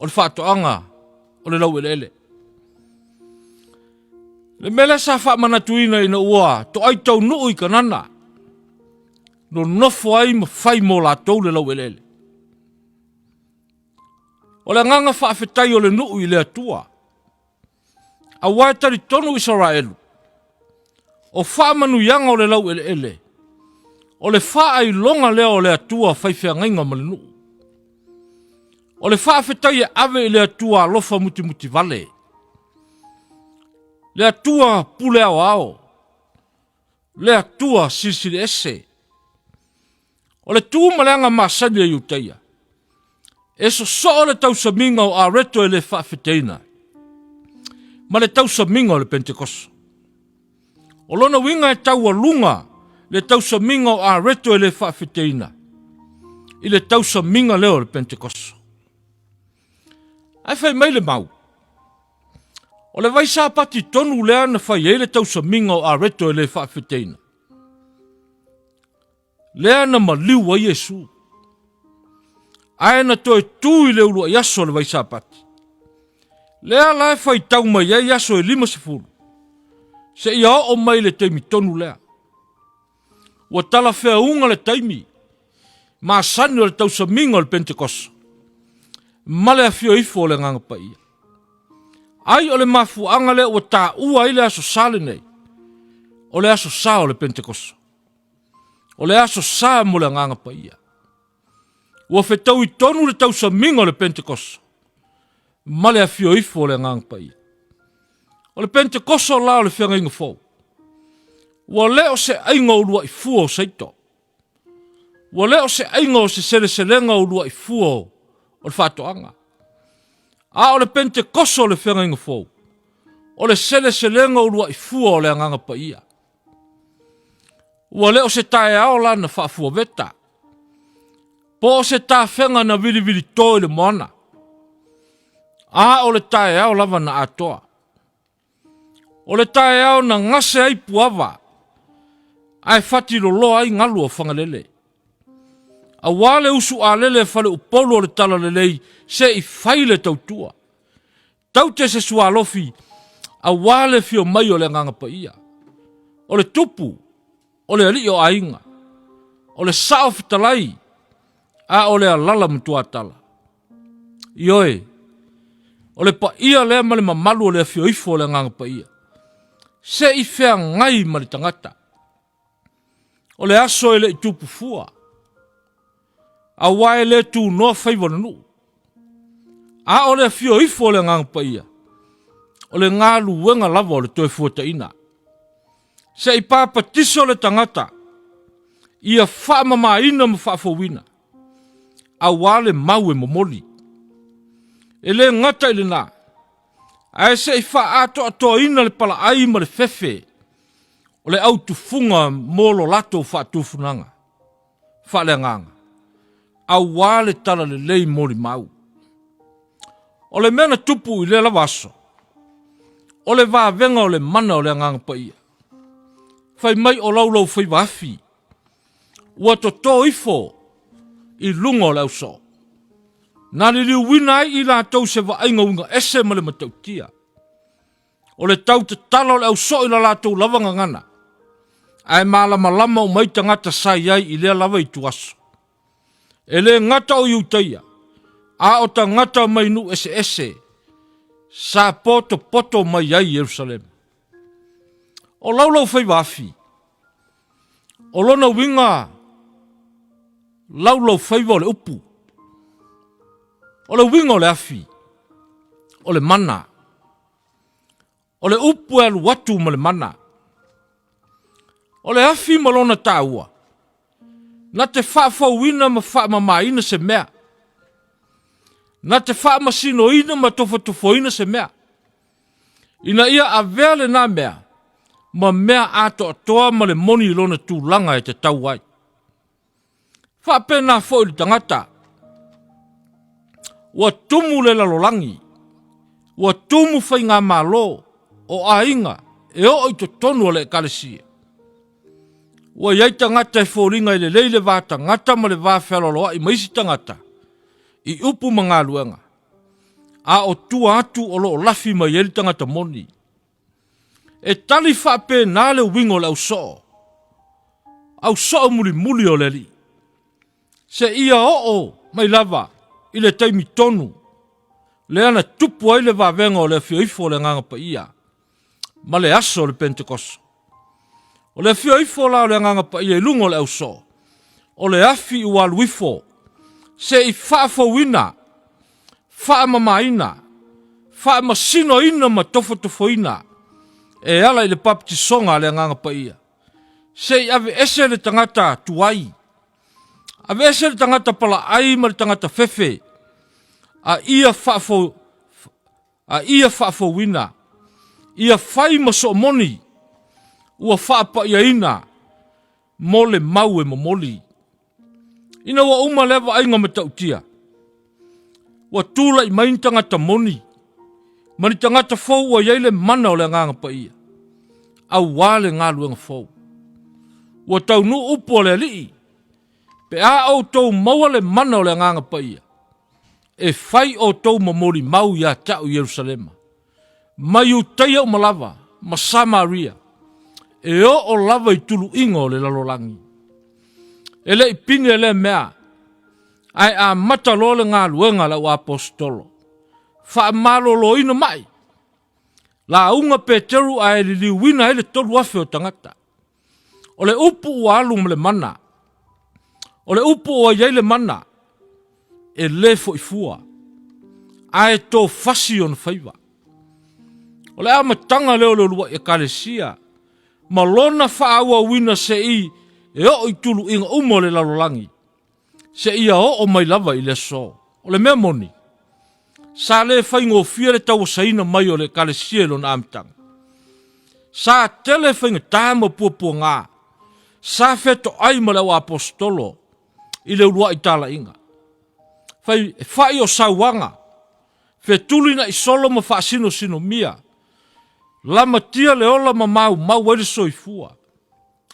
le faatoaga o le laueleele. Le mea lea sa faamanatuina ina ua toai taunuu i Kanana, nonofo ai ma fai mo latou le laueleele. O le agaga faafetai o le nuu i le Atua, Aua e talitonu Isaraelu, o faamanuiaga o le laueleele, o le faailoga lea o le Atua faifeagaiga ma le nuu. O le faafetai e ave i le Atua alofa mutimutivale, le Atua pule aoao, le Atua silisili ese. O le tu ma le aga masani a Iutaia, e sosoo le tausamiga o Areto e le faafeteina ma le tausamiga o le Pentekoso. O lona uiga e taualuga le tausamiga o Areto e le faafeteina i le tausamiga lea o le Pentekoso. Ae fai mai le mau, o le vai sapati tonu lea na fai ai le tausamiga o Areto e le faafeteina. Lea na maliu ai Iesu. Ae na toe tu i le uluai aso o le vai Sapati. Lea la e faitau mai ai aso e 50, seia oo mai le taimi tonu lea. Ua talafeauga le taimi masani o le tausamiga o le Pentekoso ma le afio ifo o le Agaga Paia. Ai o le mafuaaga lea ua taua ai le Aso Sa lenei, o le Aso Sa o le Pentekoso. O le Aso Sa mo le Agaga Paia. Ua fetaui tonu le tausamiga o le Pentekoso ma le afio ifo o le Agaga Paia. O le Pentekoso la o le feagaiga fou, ua le o se aiga uluai fua o Saito. Ua le o se aiga o se seleselega uluai fua o le faatoaga. A o le Pentekoso o le feagaiga fou, o le seleselega uluai fua o le Agaga Paia. Ua le o se taeao la na faafuaveta, po o se tafega na vilivilito i le moana, a o le taeao lava na atoa. O le taeao na gase ai puava, ae fatiloloa ai galu o Fagalele. Aua le usu alele faleupolu o le talalelei se i fai le tautua. Taute se sualofi aua le fio mai o le Agaga Paia. O le tupu, o le alii o aiga, o le sao fetalai, a o le alala matuatala. Ioe, o le paia lea ma le mamalu o le afio ifo o le Agaga Paia, se i feagai ma le tagata. O le aso e le i tupu fua, aua e le tunoa faiva o le nuu. A o le afio ifo o le Agaga Paia, o le galuega lava o le Toefuataiga. Se i papatiso le tagata, ia faamamaina ma faafouina, aua le mau e momoli. E le gata i lena, ae se i faaatoatoaina le palaai ma le fefe o le autufuga mo lo latou faatufunaga faaleagaga, aua le talalelei molimau. O le mea na tupu i lea lava aso, o le vavega o le mana o le Agaga Paia. Fai mai o laulaufaiva afi, ua toto ifo i luga o le ausoo. Na liliuina ai i latou se vaaiga uiga ese ma le matautia. O le tau tatala o le ausoo i la latou lava gagana, ae malamalama uma ai tagata sa i ai i lea lava ituaso. E le gata o Iutaia, a o tagata mai nuu eseese sa potopoto mai ai i Ierusalema. O laulaufaiva afi, o lona uiga laulaufaiva o le upu. O le uiga o le afi, o le mana. O le upu e alu atu ma le mana. O le afi ma lona taua, na te faafouina ma faamamaina se mea, na te faamasinoina ma tofotofoina se mea, ina ia avea lena mea ma mea atoatoa ma le moni i lona tulaga e tatau ai. Faapena foi le tagata, ua tumu le lalolagi, ua tumu faigamalo o aiga e oo i totonu o le ekalesia. Ua i ai tagata e foliga e lelei le va tagata ma le va fealoaloai ma isi tagata i upu ma galuega, a o tua atu o lo o lafi mai ai le tagata moni. E tali faapena le uiga o le ausoo, ausoo mulimuli o le Alii, seia oo mai lava i le taimi tonu lea na tupu ai le vavega o le afio ifo o le Agaga Paia ma le aso o le Penetekoso. O le afio ifo la o le Agaga Paia i luga o le ausoo, o le afi ua alu ifo se i faafouina, faamamaina, faamasinoina ma tofotofoina e ala i le papatisoga a le Agaga Paia, se i aveese le tagata tuai, aveese le tagata palaai ma le tagata fefe, a ia faafou, a ia faafouina, ia fai ma soomoni ua faapaiaina mo le mau e momoli. Ina ua uma lea vaaiga matautia, ua tulai mai ni tagata moni ma ni tagata fou ua i ai le mana o le Agaga Paia, aua le galuega fou. Ua taunuu upu a le Alii, pe a outou maua le mana o le Agaga Paia, e fai outou ma molimau ia te au i Ierusalema, ma Iutaia uma lava, ma Samaria, e oo lava i tuluiga o le lalolagi. E le i pine lea mea, ae amata loa le galuega a le auaposeitolo, faamaloloina mai, lauga Peteru ae liliuina ai le 3,000 o tagata. O le upu ua alu ma le mana, o le upu ua i ai le mana, e le foi fua, ae tofasi ona faiva. O le amataga lea o le uluai ekalesia ma lona faaauauina se'i e oo i tuluiga uma o le lalolagi, seia oo mai lava i le aso. O le mea moni, sa le faigofie le tauasaina mai o le Ekalesia i lona amataga. Sa tele faigata ma puapuaga, sa fetoai ma le auaposetolo i le uluai talaiga. Fai, e fai o sauaga, fetulina'i solo ma faasinosinomia, lamatia le ola ma maumau ai le soifua.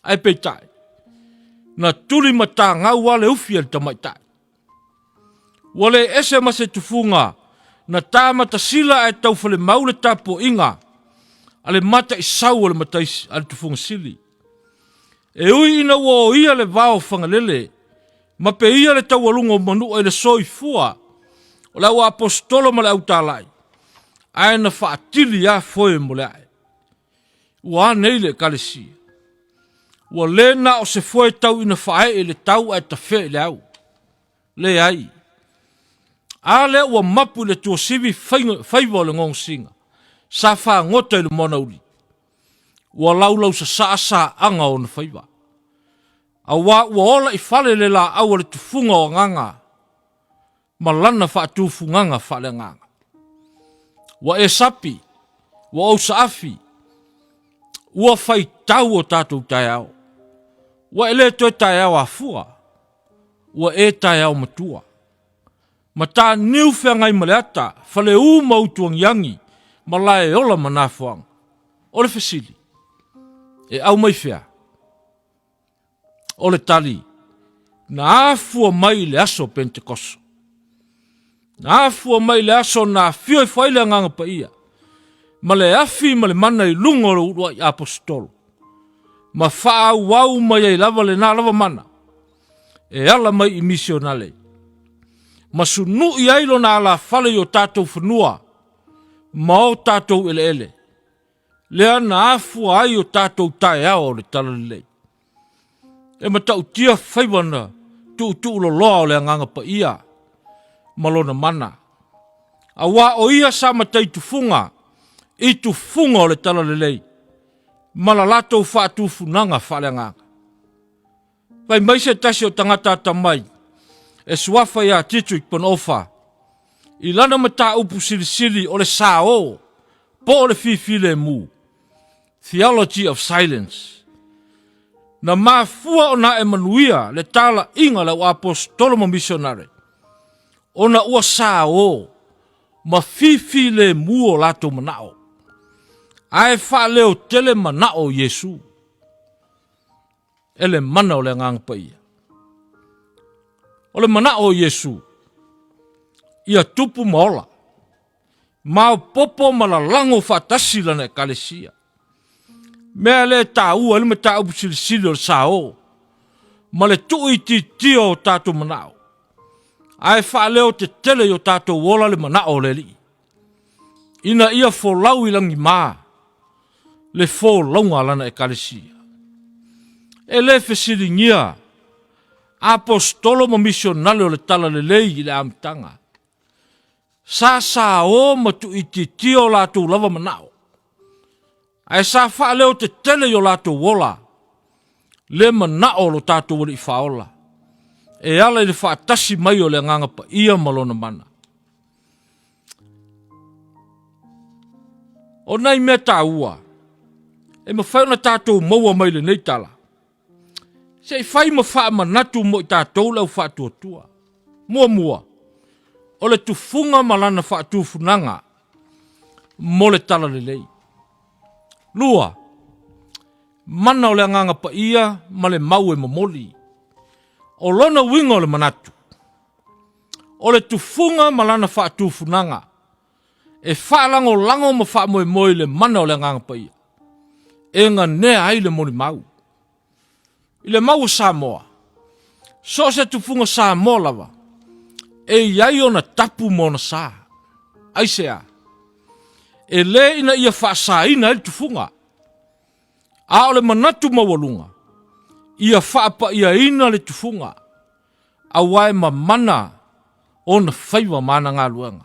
Ae peitai, na tuli matagau lava le ufi a le tamaitai. Ua le ese ma se tufuga na ta matasila ae taufalemau le tapuaiga a le mataisau o le matai a le tufuga sili. E ui ina ua oia le vao Fagalele ma peia le taualuga o Manua i le soifua o le auaposeitolo ma le autalai, ae na faatili lava foe mo le ae. Ua a nei le Ekalesia? Ua le na o se foe tau ina faaee i le tau ae tafea i le au. Leai. A lea ua mapu i le tuasivi faiva o le gogosiga, sa fagota i le moanauli. Ua laulausasaa saaga o ona faiva. Auā ua ola i fale le laau a le tufuga o agaga ma lana faatufugaga faaleagaga. Ua e sapi, ua ou saafi, ua faitau o tatou taeao. Ua e le toe taeao afua, ua e taeao matua. Mataniu feagai ma le ata, faleu ma utuagiagi, ma laeola ma nafoaga. O le fesili, e au mai fea? O le tali, na afua mai i le aso Pentekoso. Na afua mai i le aso na afio ifo ai le Agaga Paia, ma le afi ma le mana i luga o le uluai aposetolo, ma faaauau mai ai lava lena lava mana, e ala mai i misionale, ma sunu'i ai lona alafale i o tatou fanua ma o tatou eleele, lea na afua ai o tatou taeao o le Talalelei. E matautia faiva na tuutuuloloa o le Agaga Paia ma lona mana, auā o ia sa matai tufuga i tufuga o le Talalelei ma la latou faatufunaga faaleagaga. Fai mai se tasi o tagata atamai e suafa ia Dietrich Bonhoeffer i lana mataupu silisili o le sao po o le fifilemu. Theology of Silence. Na mafua ona ae manuia le talaiga a le au aposetolo ma misionare, ona ua saō ma fifilemu o latou manao, ae faaleotele manao o Iesu e le mana o le Agaga Paia. O le manao o Iesu, ia tupu ma ola, maopopo ma lalago faatasi lana ekalesia. Mea lea e taua ai le mataupu silisili o le saō ma le tuuitiitia o tatou manao, ae faaleo tetele i o tatou ola le manao o le Alii, ina ia folau i lagima le folauga a lana ekalesia. E le fesiligia aposetolo ma misionale o le Talalelei i le amataga. Sa saō ma tuuitiitia o latou lava manao, ae sa faaleo tetele i o latou ola le manao o lo tatou Alii Faaola e ala i le faatasi mai o le Agaga Paia ma Lona mana. O nai mea taua e mafai ona tatou maua mai lenei tala, Se i fai ma faamanatu mo i tatou le au faatuatua. Muamua, o le tufuga ma lana faatufunaga mo le talalelei. Lua, mana o le Agaga Paia ma le mau e momoli. O lona uiga o le manatu, o le tufuga ma lana faatufunaga e faalagolago ma faamoemoe i le mana o le Agaga Paia e ganea ai le molimau. I le mau o Samoa, so o se tufuga Samoa lava, e i ai ona tapu ma ona sa. Aisea? E lē ina ia faasaina ai le tufuga, a o le manatu maualuga, ia faapaiaina le tufuga, aua e mamana ona faiva ma ana galuega.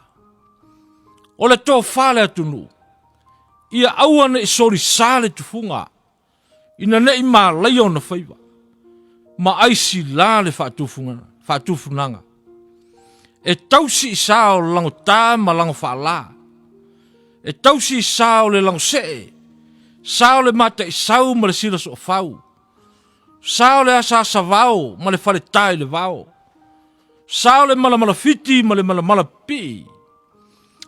O le tofa a le atunuu, ia aua ne i solisa le tufuga, ina ne i malaia ona faiva, ma aisila le faatufunaga. E tausi i sa o le lagota ma lago faala, e tausi i sa o le lagosee, sa o le mataisau ma le silasoofau, Sa o le asaasavao ma le faletā i le vao. Sa o le malamalafiti ma le malamala pipii.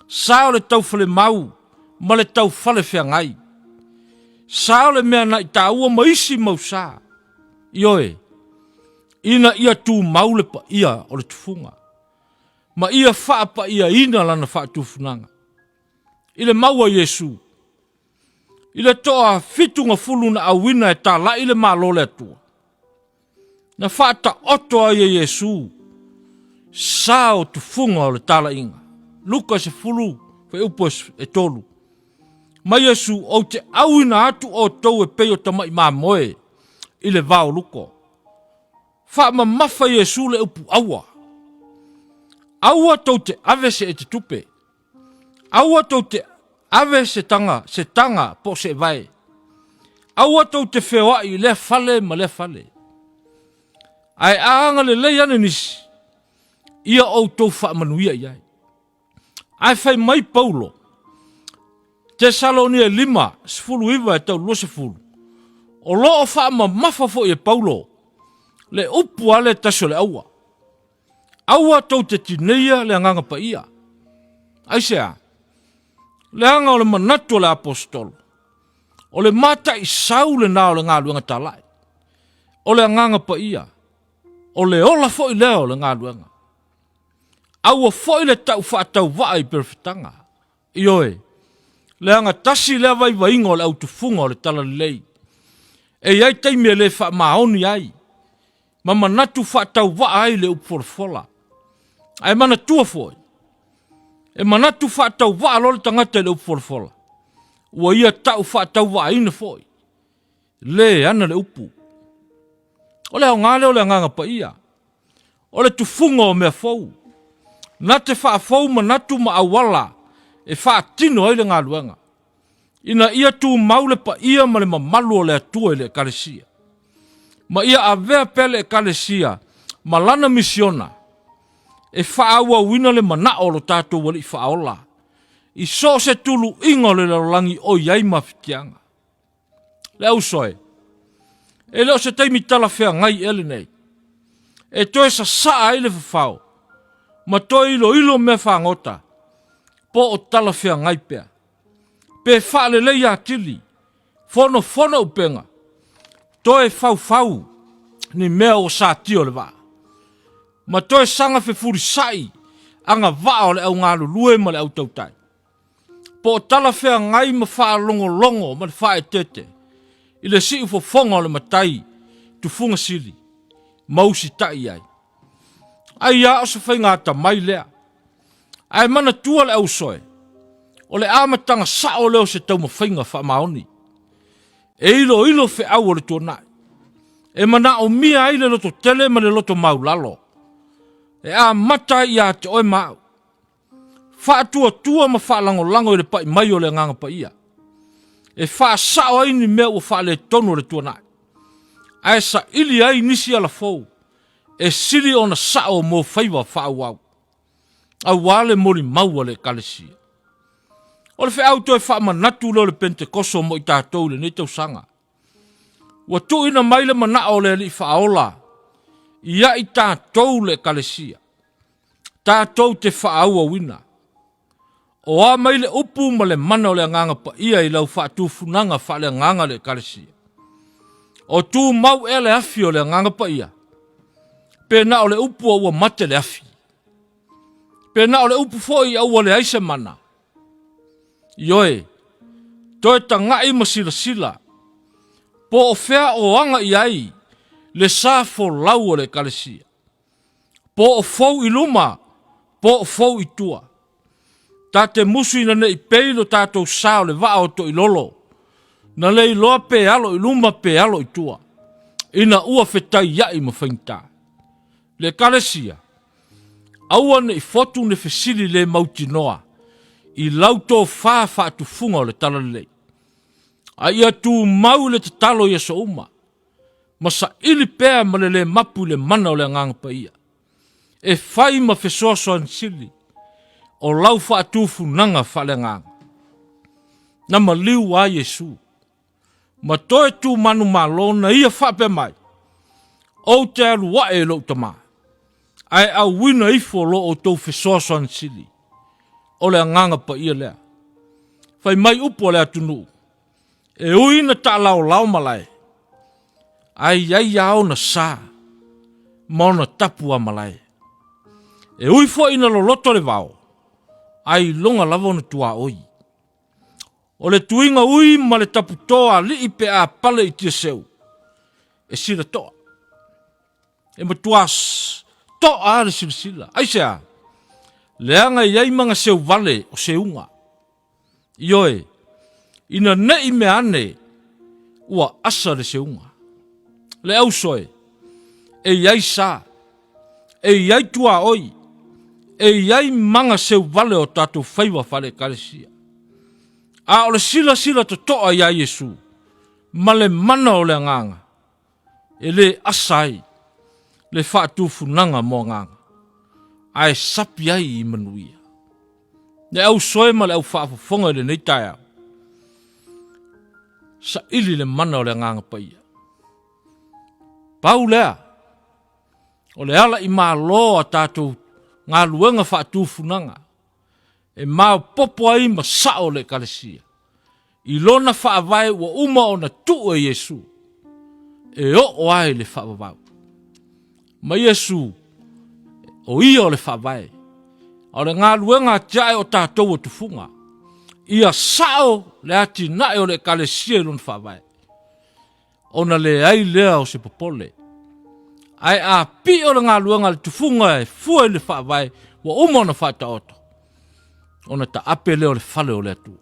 Sa o le taufalemau ma le taufale feagai. Sa o le mea na i taua ma isi mau sa. Ioe, ina ia tumau le paia o le tufuga, ma ia faapaiaina lana faatufunaga. I le mau a Iesu, I le toa fitugafulu na auina e talaʻi le Malo o le Atua, na faataoto ai e Iesu sa o tufuga o le talaʻiga. Luka 10 fuaiupu e 3. Mai Iesu, ou te auina atu outou e pei o tamaʻi mamoe i le vao luko. Faamamafa Iesu le upu aua. Aua tou te ave se ete tupe. Aua tou te ave se taga, se taga po o se evae. Aua tou te feoai i lea fale ma lea fale. Ae a agalelei ane nisi, ia outou faamanuia i ai. Ae fai mai Paulo, Tesalonia 5, 19 e tau 20, o lo o faamamafa foi e Paulo le upu a le tasi o le aua. Aua tou te tineia le Agaga Paia. Aisea? Leaga o le manatu o le aposetolo, o le mataisau lena o le galuega talae, o le Agaga Paia, o le ola foi lea o le galuega. Aua foi le tau faatauvaa i perofetaga. Ioe, leaga tasi lea vaivaiga o le autufuga o le Talalelei. E i ai taimi e le faamaoni ai, ma manatu faatauvaa ai le upu folafola. Ae manatua foi, e manatu faatauvaa loa le tagata i le upu folafola, ua ia tau faatauvaaina foi, le ana le upu. O le aoga lea o le Agaga Paia, o le tufuga o mea fou, na te faafou manatu ma auala e faatino ai le galuega, ina ia tumau le paia ma le mamalu o le Atua i le Ekalesia, ma ia avea pea le Ekalesia ma lana misiona e faaauauina le manao o lo tatou Alii Faaola i so o se tuluiga o le lalolagi o i ai mafatiaga. Le auso e, e le o se taimi talafeagai ea lenei, e toe sasaa ai le fafao ma toe iloilo mea fagota po o talafeagai pea, pe faalelei atili, fonofono upega, toe faufau ni mea ua satia o le vaa, ma toe saga fefulisai agavaa o le au galulue ma le au tautai. Po o talafeagai ma faalogologo ma le faaeteete i le siufofoga o le matai tufuga sili ma usitai ai. Ai a o se faiga atamai lea. Ae manatua le ausoe, o le amataga sao lea o se taumafaiga faamaoni. E iloilo feau o le tuanai, e manaomia ai le lototele ma le loto maulalo, e amata ai ia te oe ma au. Faatuatua ma faalagolago i le pai mai o le Agaga Paia, e faasao ai ni mea ua faaletonu o le tuanai, ae saili ai nisi alafou e sili ona sao mo faiva faaauau, aua le molimau a le Ekalesia. O le feau toe faamanatu lea o le Pentekoso mo i tatou i lenei tausaga. Ua tuuina mai le manao o le Alii Faaola ia i tatou le Ekalesia, tatou te faaauauina. O a mai le upu ma le mana o le Agaga Paia i lau faatufunaga faaleagaga le Ekalesia? O tumau ea le afi o le Agaga Paia? Pe na o le upu a ua mate le afi? Pe na o le upu foi a ua leai se mana? Ioe, toe taga'i ma silasila, po o fea o aga i ai le sa folau o le Ekalesia. Po o fou i luma, po o fou i tua. Ta te musu ina ne i pei lo tatou sa o le vaa o Toilolo, na le iloa pe alo i luma pe alo i tua, ina ua fetaia'i ma faigata. Le Ekalesia, aua ne i fotu ne fesili le mautinoa i lau tofa faatufuga o le Talalelei, a ia tumau i le tatalo i aso uma, ma saili pea ma le lē mapu i le mana o le Agaga Paia, e fai ma fesoasoani sili o lau faatufunaga faaleagaga. Na maliu a Iesu, ma toe tu manumalo na ia faapea mai, Ou te alu ae i lou Tama, ae auina ifo lo outou fesoasoani sili. O le Agaga Paia lea. Fai mai upu a le atunuu, E ui na taalaolao malae, ae i ai lava ona sa ma ona tapu a malae. E ui foi ina loloto le vao, ae iloga lava ona tuaoi. O le tuiga ui ma le taputo alii pe a pale i tiaseu, e silatoa. E matua toa le silasila. Aisea? Leaga e i ai magaseu vale o seuga. Ioe, ina ne i mea ane ua asa le seuga. Le auso e, e i ai sa, e i ai tuaoi, e i ai maga seu vale o tatou faiva faale-Ekalesia. A o le silasila totoa iā Iesu ma le mana o le Agaga, e lē asa ai le faatufunaga mo agaga, ae sapi ai i manuia. Le au soe ma le au faafofoga i lenei taeao, saili le mana o le Agaga Paia. Pau lea, o le ala i malo a tatou galuega faatufunaga, e maopoopo ai ma sao le Ekalesia i lona faavae ua uma ona tuu e Iesu e oo ai le faavavau. Ma Iesu, o ia o le faavae, a o le galuega atiae o tatou o tufuga, ia sao le atinae o le Ekalesia i lona faavae. ona leai lea o se popole. Ae a pio le galuega a le tufuga e fua i le faavae ua uma ona faataoto, ona taape lea o le fale o le Atua.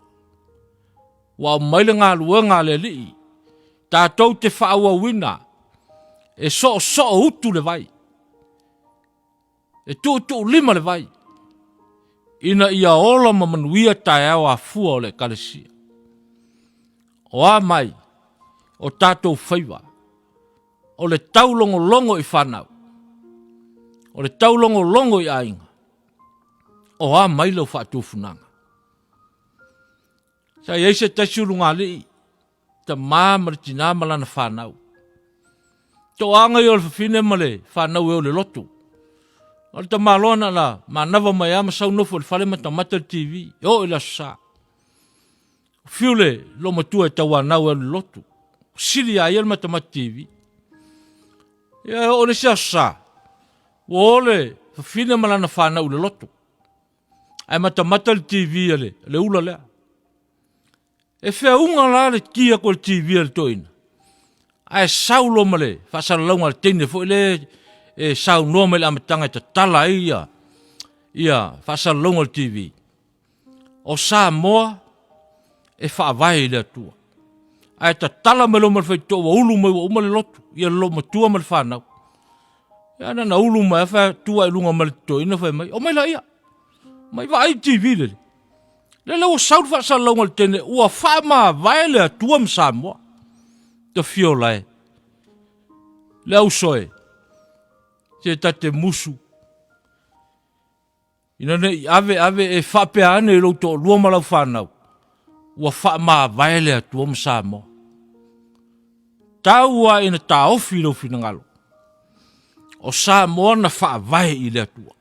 Ua aumai le galuega a le Alii, tatou te faaauauina, e soosoo utu le vai, e tuutuulima le vai, ina ia ola ma manuia taeao afua o le Ekalesia. O a mai o tatou faiva, o le taulogologo i fanau, o le taulogologo i aiga, o a mai lau faatufunaga. Sa i ai se tasi ulugalii. tamā ma le tinā ma lana fanau. Toaga ia o le fafine ma le fanau e o le lotu. O le tamaloa na la manava mai a ma sau nofo i le fale matamata le TV, e oo i le aso sa. Fiu le loomatua e tauanau e alu i le lotu. Sili a ia le matamata TV. Ia e oo i le isi aso sa, ua o le fafine ma lana fanau i le lotu. Ae matamata le TV a le ula lea. E feauga la le ki atu o le TV a le toeaina, ae sau loa ma le faasalalauga a le teine foi lea e saunoa mai i le amataga e tatala ai ia faasalalauga o le TV. O Samoa e faavae i le Atua. Ae tatala mai loa ma le faitotoa ua ulu mai ua uma le lotu, ia le loomatua ma le fanau. Ia na na ulu mai fai atu ai luga ma le toeaina fai mai, omai laia. Mai vaai TV lele. Lele ua sau le faasalalauga a le teine ua faamavae le Atua ma Samoa. Ta fiola e. Le auso e. Se ta te musu. Ina ne i ave ave e faapea ane i lou toalua ma lau fanau, ua faamavae le Atua ma Samoa. Tau lava ina taofi i lou finagalo, o Samoa na faavae i le Atua.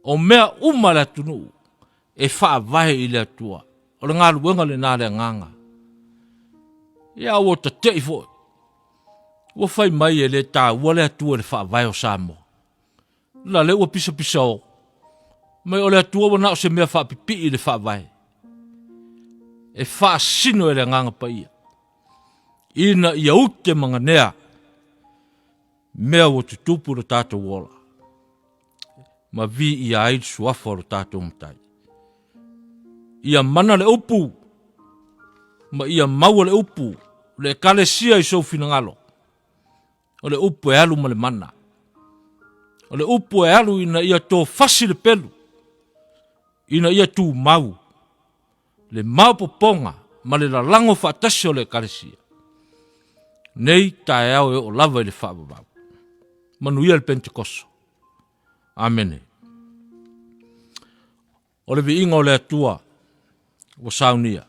O mea uma a le atunuu e faavae i le Atua. O le galuega lena a le Agaga. Ia ua tate'i foi. Ua fai mai e le taua le Atua i le faavae o Samoa. La lea ua pisapisao mai o le Atua ua na o se mea faapipii i le faavae e faasino e le Agaga Paia ina ia ute maganea mea ua tutupu i lo tatou ola ma viia ai le suafa o lo tatou Matai. Ia mana le upu ma ia maua le upu le Ekalesia i sou finagalo. O le upu e alu ma le mana. O le upu e alu ina ia tofasi le pelu, ina ia tumau le maopopoga ma le lalago faatasi o le Ekalesia. Nei taeao e oo lava i le faavavau. Manuia le Pentekoso. Amene. O le viiga o le Atua ua saunia.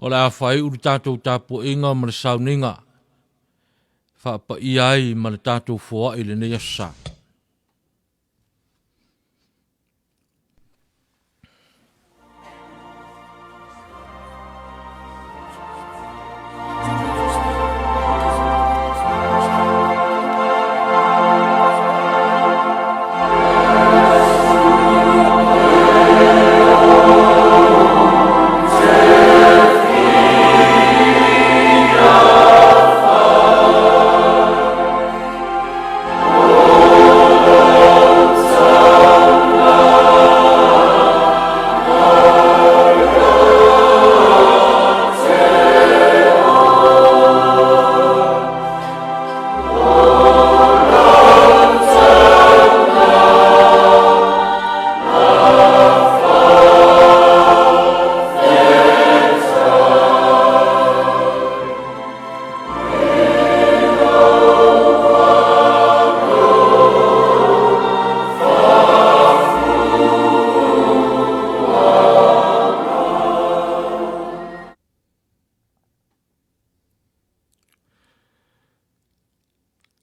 O le a faaiu le tatou tapuaiga ma le sauniga faapaia ai ma le tatou foai i lenei aso sa.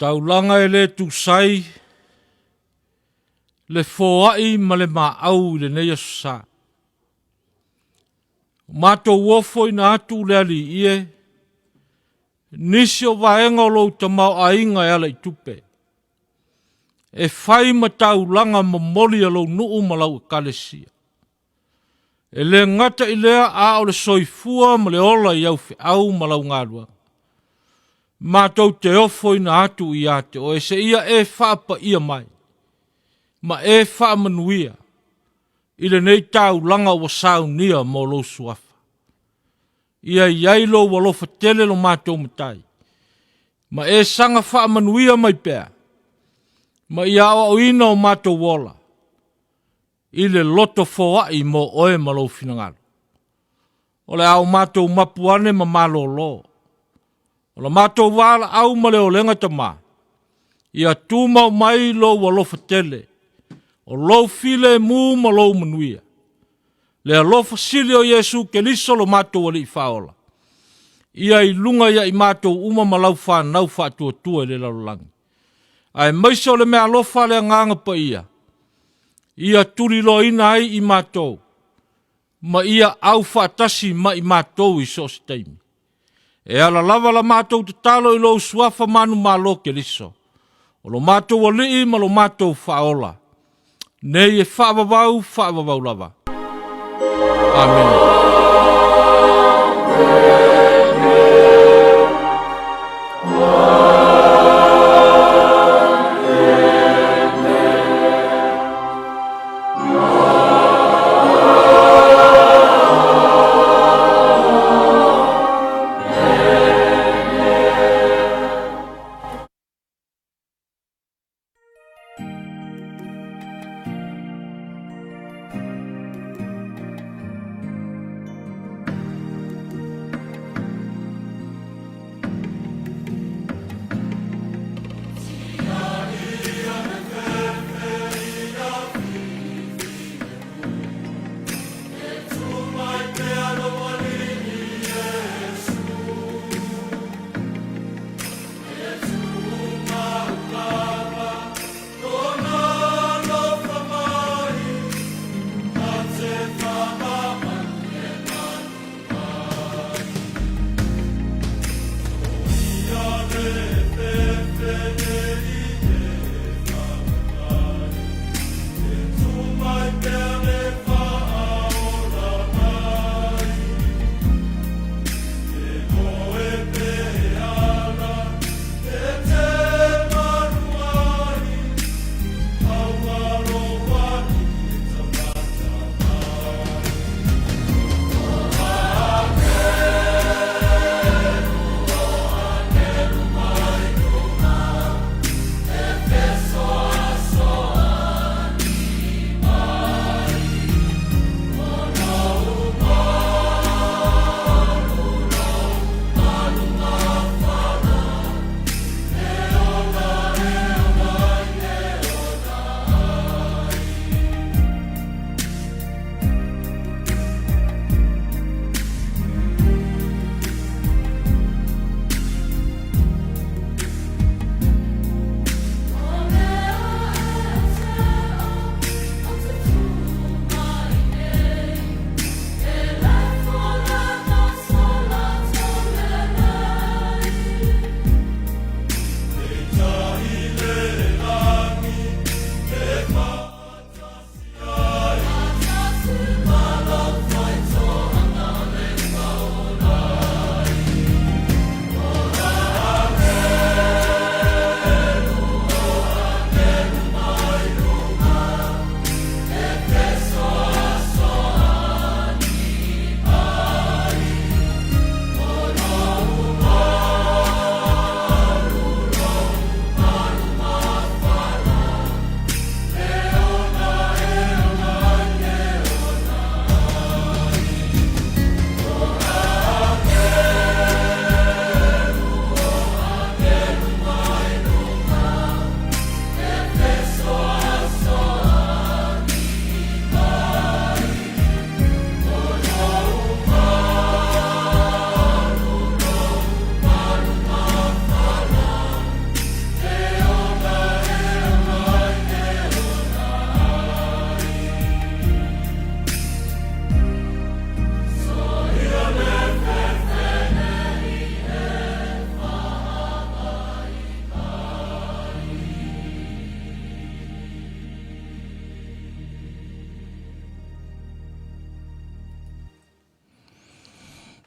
Taulaga e le tusai le foai ma le maau i lenei aso sa. O matou ofoina atu le Alii e, nisi o vaega o lou tamaoaiga e ala i tupe, e fai ma taulaga momoli a lou nuu ma lau ekalesia. E le gata i lea a o le soifua ma le ola i au feau ma lau galuega. Matou te ofoina atu ia te oe seia e faapaia mai ma e faamanuia i lenei taulaga ua saunia mo lou suafa. Ia i ai lou alofa tele lo matou Matai, ma e saga faamanuia mai pea, ma ia aoaoina o matou ola i le loto foai mo oe ma lou finagalo. O le a o matou mapu ane ma malolo. O la matou valaau ma le olega tama, ia tumau mai lou alofa tele, o lou filemu ma lou manuia. Le alofa sili o Iesu Keliso lo matou Alii Faaola, ia i luga ia i matou uma ma lau fanau faatuatua i le lalolagi. Aemaise o le meaalofa a le Agaga Paia, ia tuliloaina ai i matou, ma ia aufaatasi ma i matou i so o se taimi. E ala lava la matou tatalo i lou suafa manumalo Keliso, o lo matou Alii ma lo matou Faaola, nei e faavavau, faavavau lava. Amene.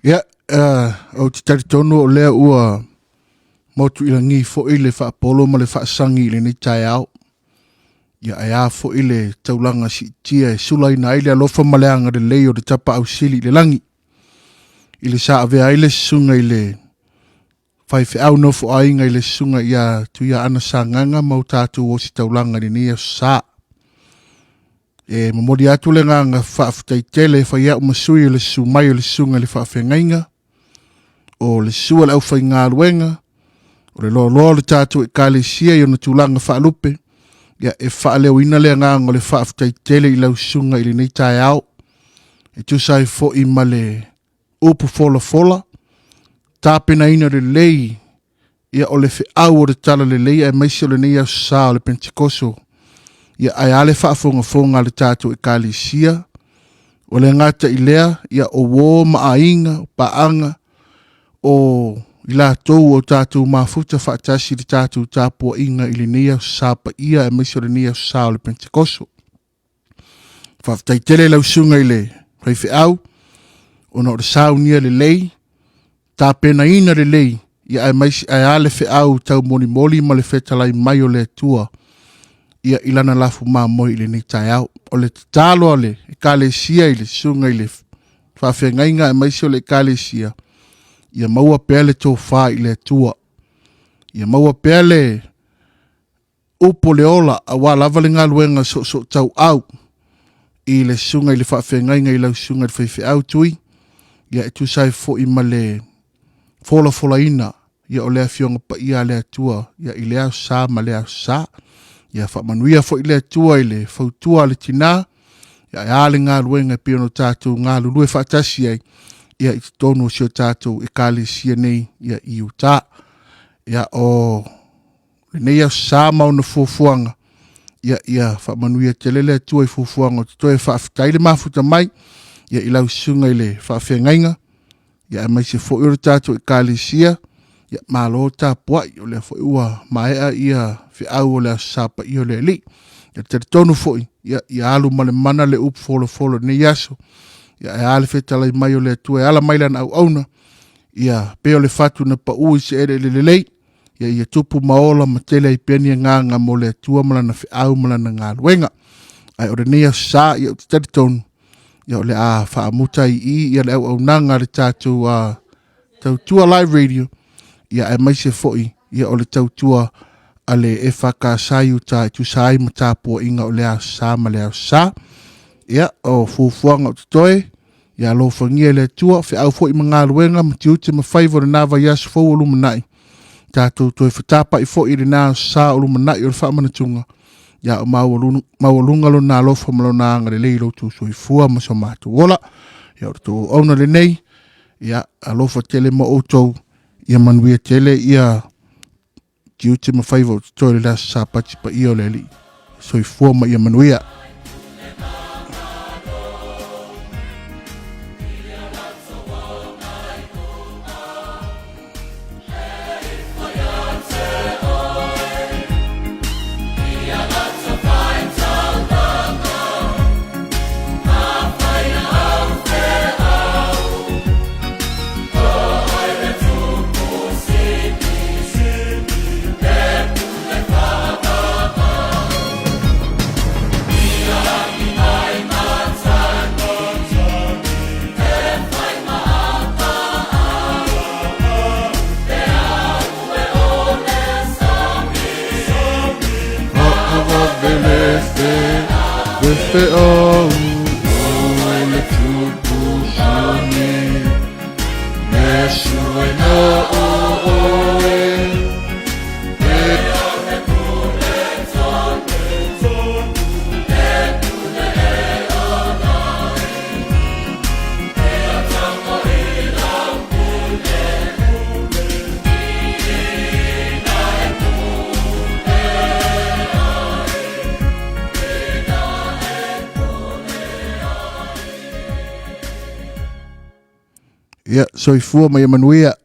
Ia, ou te talitonu o lea ua motu i lagi foi le faapolo ma le faasagi i lenei taeao. Ia ae a foi le taulaga siitia e sulaina ai le alofa ma le agalelei o le Tapaau Sili i le lagi, i le sa avea ai le susuga i le faifeau nofoaiga i le susuga ia Tuiaana Sagaga ma o tatou ositaulaga i lenei aso sa. E momoli atu le agaga faafetai tele e fai au ma sui o le susu mai o le susuga i le faafeagaiga, o le susu a le aufaigaluega, o le loaloa o le tatou ekalesia i ona tulaga faalupe, ia e faaleoina le agaga o le faafetai tele i lau susuga i lenei taeao, e tusa ai foi ma le upu folafola, tapenaina lelei ia o le feau o le talalelei aemaise o lenei aso sa o le Pentekoso. Ia ae a le faafogafoga a le tatou ekalesia, o le gata i lea, ia o uo ma aiga, o paaga, o i latou o tatou mafuta faatasi i le tatou tapuaiga i lenei aso sa paia aemaise o lenei aso sa o le Pentekoso. Faafetai tele lau susuga i le faifeau ona o le saunia lelei, tapenaina lelei, ia aemaise ae a le feau taumolimoli ma le fetalai mai o le Atua ia i lana lafu mamoe i lenei taeao. O le tatalo a le ekalesia i le susuga i le faafeagaiga aemaise o le ekalesia, ia maua pea le tofa i le Atua, ia maua pea le upu o le ola aua lava le galuega soosootauau i le susuga i le faafeagaiga i lau susuga i le faifeau Tui, ia e tusa ai foi ma le folafolaina ia o le Afioga Paia a le Atua ia i lea aso sa ma lea aso sa. Ia faamanuia foi le Atua i le fautua a le tina, ia ae a le galuega e pei ona tatou galulue faatasi ai ia i totonu o si o tatou ekalesia nei ia i Utah. Ia o lenei aso sa ma ona fuafuaga, ia, ia faamanuia tele le Atua i fuafuaga o totoe. Faafetai le mafuta mai ia i lau susuga i le faafeagaiga, ia aemaise foi o le tatou ekalesia, ia malo tapuai, o lea foi ua maea ia feau o le aso sa paia o le Alii. Ia talitonu foi, ia, ia alu ma le mana le upu folofolo i lenei aso, ia ae a le fetalai mai o le Atua e ala mai lana auauna, ia pei o le fatu na pau i se eleele lelei, ia ia tupu ma ola ma tele ai pea ni agaga mo le Atua ma lana feau ma lana galuega. Ae o lenei aso sa, ia ou te talitonu, ia o le a faamuta ai i i ia le auaunaga a le tatou Tautua Live Radio, ia aemaise foi ia o le tautua a le EFKS i uta e tusa ai ma tapuaiga o le aso sa ma le aso sa. Ia, o fuafuaga o totoe, Ia alofagia e le Atua, feau foi ma galuega ma tiute ma faiva o lena vaiaso fou o lumanai. Tatou toe fetapai foi i lena sa o lumanai o le faamanatuga. Ia o maualuga lona alofa ma lona agalelei i lo outou soifua ma so matou ola. Ia o le tou auauna lenei, ia alofa tele ma outou, ia manuia tele ia tiute ma faiva o totoe le aso Sapati paia o le Alii. Soifua ma ia manuia. Ia, soifua ma ia manuia.